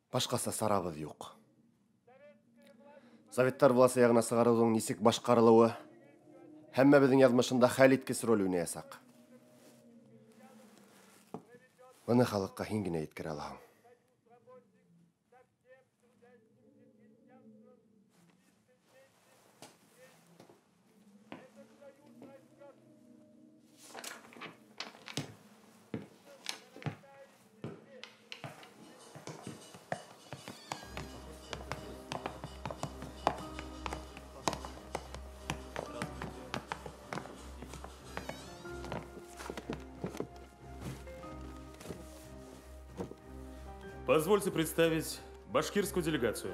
M: Башҡаса сарабыҙ юҡ. Советтар власы яғына сығарыуҙың нисек башҡарылыуы һәммәбеҙҙең яҙмышында хәл иткес роль уйнаясаҡ. Быны халыҡҡа һин генә еткерә алаһың.
T: Позвольте представить башкирскую делегацию.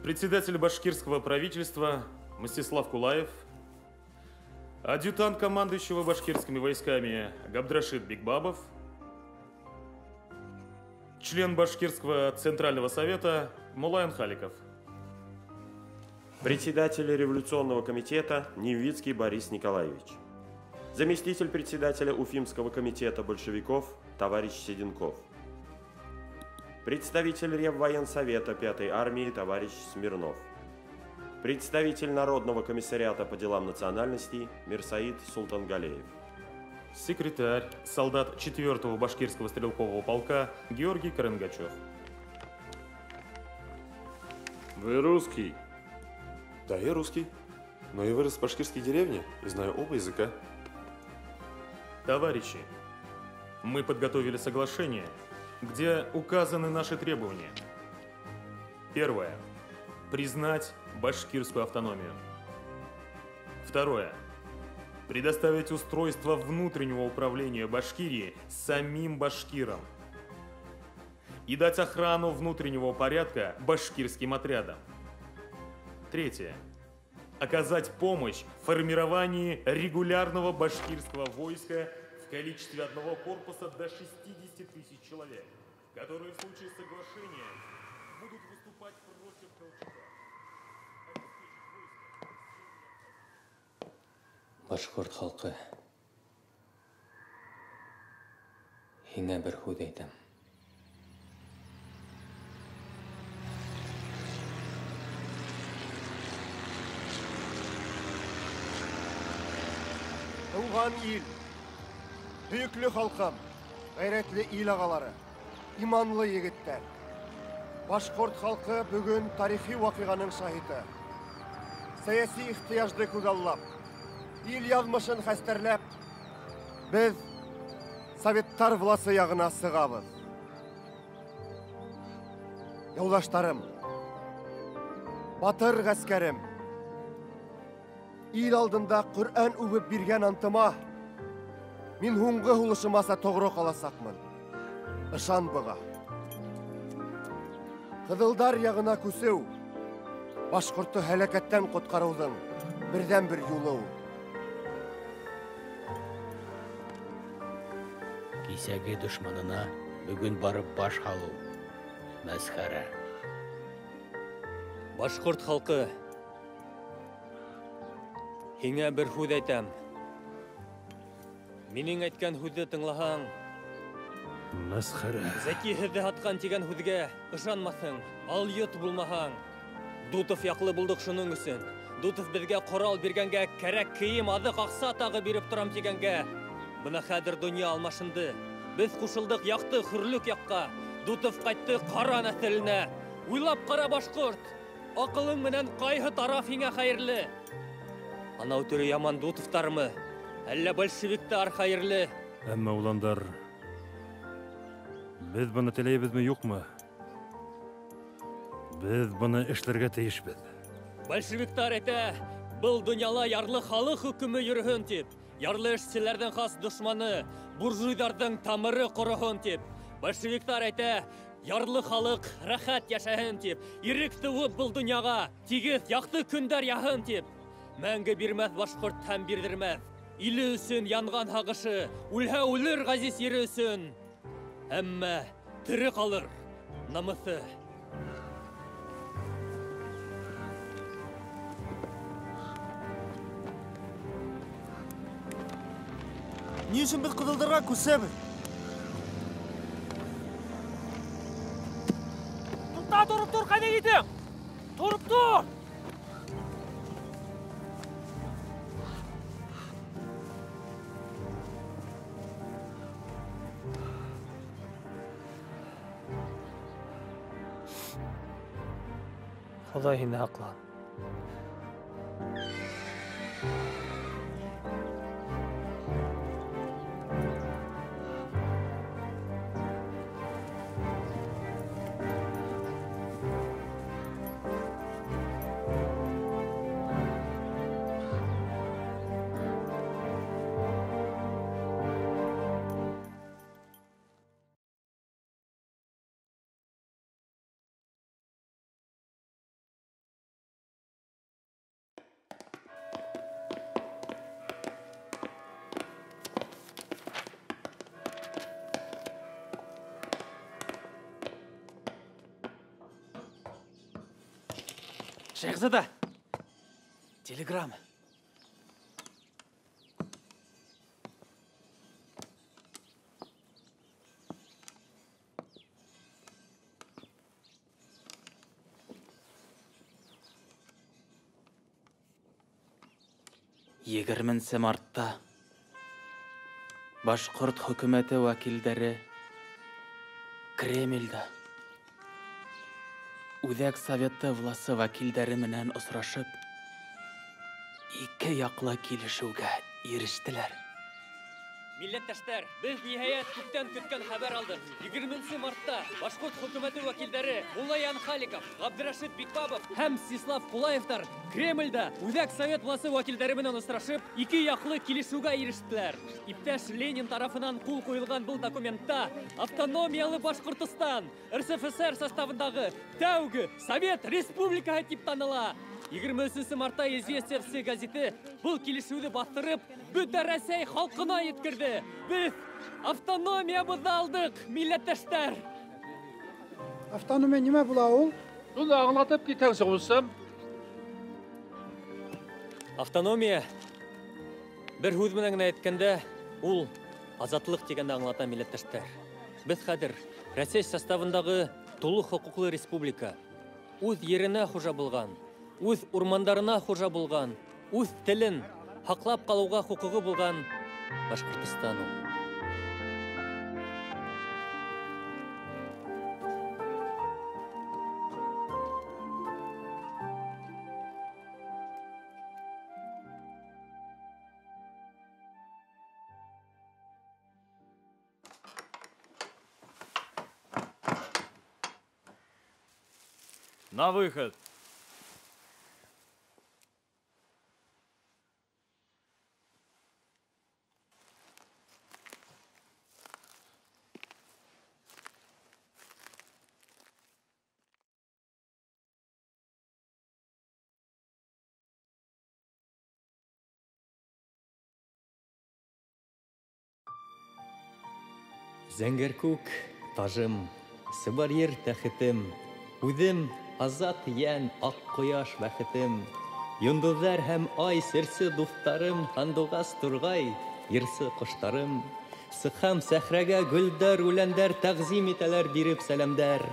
T: Председатель башкирского правительства Мстислав Кулаев, адъютант командующего башкирскими войсками Габдрашид Бикбабов, член башкирского центрального совета Мулайан Халиков.
V: Председатель революционного комитета Невицкий Борис Николаевич. Заместитель председателя Уфимского комитета большевиков товарищ Седенков. Представитель Реввоенсовета 5-й армии товарищ Смирнов. Представитель Народного комиссариата по делам национальностей Мирсаид Султангалеев.
T: Секретарь, солдат 4-го башкирского стрелкового полка Георгий Карангачев.
U: Вы русский?
J: Да, я русский, но я вырос в башкирской деревне и знаю оба языка.
T: Товарищи, мы подготовили соглашение, где указаны наши требования. Первое. Признать башкирскую автономию. Второе. Предоставить устройство внутреннего управления Башкирии самим башкирам. И дать охрану внутреннего порядка башкирским отрядам. Третье. Оказать помощь в формировании регулярного башкирского войска в количестве одного корпуса до 60 тысяч человек, которые в случае соглашения будут выступать против Колчака.
A: Башҡорт халҡы, һиңә бер һүҙ әйтәм.
M: Тыуған ил, һөйөклө халҡым, ғәйрәтле ил ағалары, иманлы егеттәр. Башҡорт халҡы бөгөн тарихи ваҡиғаның шаһиты. Сәйәси ихтыяжды күҙаллап, ил яҙмышын хәстәрләп, беҙ советтар власы яғына сығабыҙ. Юлдаштарым, батыр ғәскәрем, ил алдында Ҡөрьән үбеп биргән антыма мин һуңғы һулышымаса тоғро ҡаласаҡмын. Ышан быға. Ҡыҙылдар яғына күсеү башҡортто һәләкәттән ҡотҡарыуҙың берҙән-бер юлы ул.
L: Кисәге дошманына бөгөн барып баш һалыу мәсхәрә.
A: Башҡорт халҡы, һиңә бер һүҙ әйтәм. Минең әйткән һүҙҙе тыңлаһаң,
O: мәсхәрә.
A: Зәки һеҙҙе һатҡан тигән һүҙгә ышанмаҫһың, алйот булмаһаң. Дутов яҡлы булдыҡ шуның өсөн. Дутов беҙгә ҡорал биргәнгә, кәрәк кейем, аҙыҡ, аҡса тағы биреп торам тигәнгә. Бына хәҙер донъя алмашынды. Беҙ ҡушылдыҡ яҡты хөрлөк яҡҡа. Дутов ҡайтты ҡара нәҫеленә. Уйлап ҡара, башҡорт, аҡылың менән ҡайһы тараф һиңә хәйерле? Анау төрө яман Дутовтармы? Әллә большевиктар хәйерле?
O: Әммә уландар, беҙ быны теләйбеҙме, юҡмы? Беҙ быны эшләргә тейешбеҙ.
A: Большевиктар әйтә, был донъяла ярлы халыҡ хөкөмө йөрөһөн тип, ярлы эшселәрҙең хас дошманы, буржуйҙарҙың тамыры ҡороһон тип. Большевиктар әйтә, ярлы халыҡ рәхәт йәшәһен тип, ирек тыуып был донъяға, тигеҙ яҡты көндәр яһын тип. Мәңге бирмәҫ башҡорт һәм бирҙермәҫ. Иле өсөн янған һағышы, үлһә үлер ғәзиз ере өсөн. Әммә тере ҡалыр намыҫы.
P: Ни өсөн беҙ ҡыҙылдарға күсәбеҙ?
R: Туҡта, тороп тор, ҡайҙа китең? Тороп тор! Хоҙай һине һаҡлаһын.
D: Шәйхзада! Телеграмма. Егерменсе мартта Башҡорт хөкүмәте вәкилдәре Кремлдә Үҙәк Советы власы вәкилдәре менән осрашып, Ике яҡлы килешеүгә ирештеләр. Милләттәштәр, беҙ ниһайәт күптән көткән хәбәр алдыҡ. 20 мартта башҡорт хөкүмәте вәкилдәре Муллаян Халиков, Ғабдрәшит Бикбабов һәм Мстислав Кулаевтар Кремлдә Үҙәк Совет власы вәкилдәре менән осрашып, ике яҡлы килешеүгә ирештеләр. Иптәш Ленин тарафынан ҡул ҡуйылған был документта автономиялы Башҡортостан РСФСР составындағы тәүге Совет Республикаһы тип таныла. 23 мартта «Известия все» газеты был килешеүҙе баҫтырып, бөтә Рәсәй халҡына еткерҙе. Беҙ автономиябыҙҙы алдыҡ, милләттәштәр.
Q: Автономия нимә була ул?
S: Уны аңлатып китәңсе, ҡустым.
A: Автономия бер һүҙ менән генә әйткәндә, ул азатлыҡ тигәнде аңлата, милләттәштәр. Беҙ хәҙер Рәсәй составындағы тулы хоҡуҡлы республика, үҙ еренә хужа булған, үҙ урмандарына хужа булған, үҙ телен һаҡлап ҡалыуға хоҡуғы булған Башҡортостан ул.
U: На выход!
A: Зәңгәр күк тажым, сыбар ер тәхетем, үҙем азат йән, аҡ ҡояш бәхетем. Йондоҙҙар һәм ай серсе дуҫтарым, һандуғас турғай, йырсы ҡоштарым. Сыҡһам сәхрәгә гөлдәр, үләндәр тәғзим итәләр биреп сәләмдәр.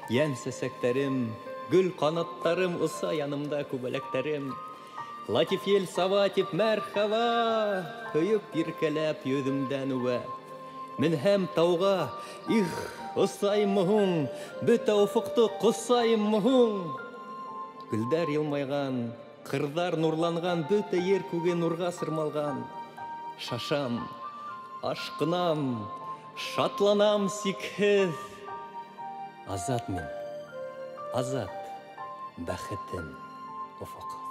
A: Йән сәсәктәрем, гөл ҡанаттарым, оса янымда күбәләктәрем. Латиф ел сава тип мәрхәбә, һөйөп иркәләп йөҙөмдән үбә. Менһәм тауға, их, осаймы һуң, бөтә офоҡто ҡосаймы һуң? Гөлдәр йылмайған, ҡырҙар нурланған, бөтә ер күге нурға сырмалған. Шашам, ашҡынам, шатланам сикһеҙ. Азат мин, азат, бәхетем офоҡһоҙ.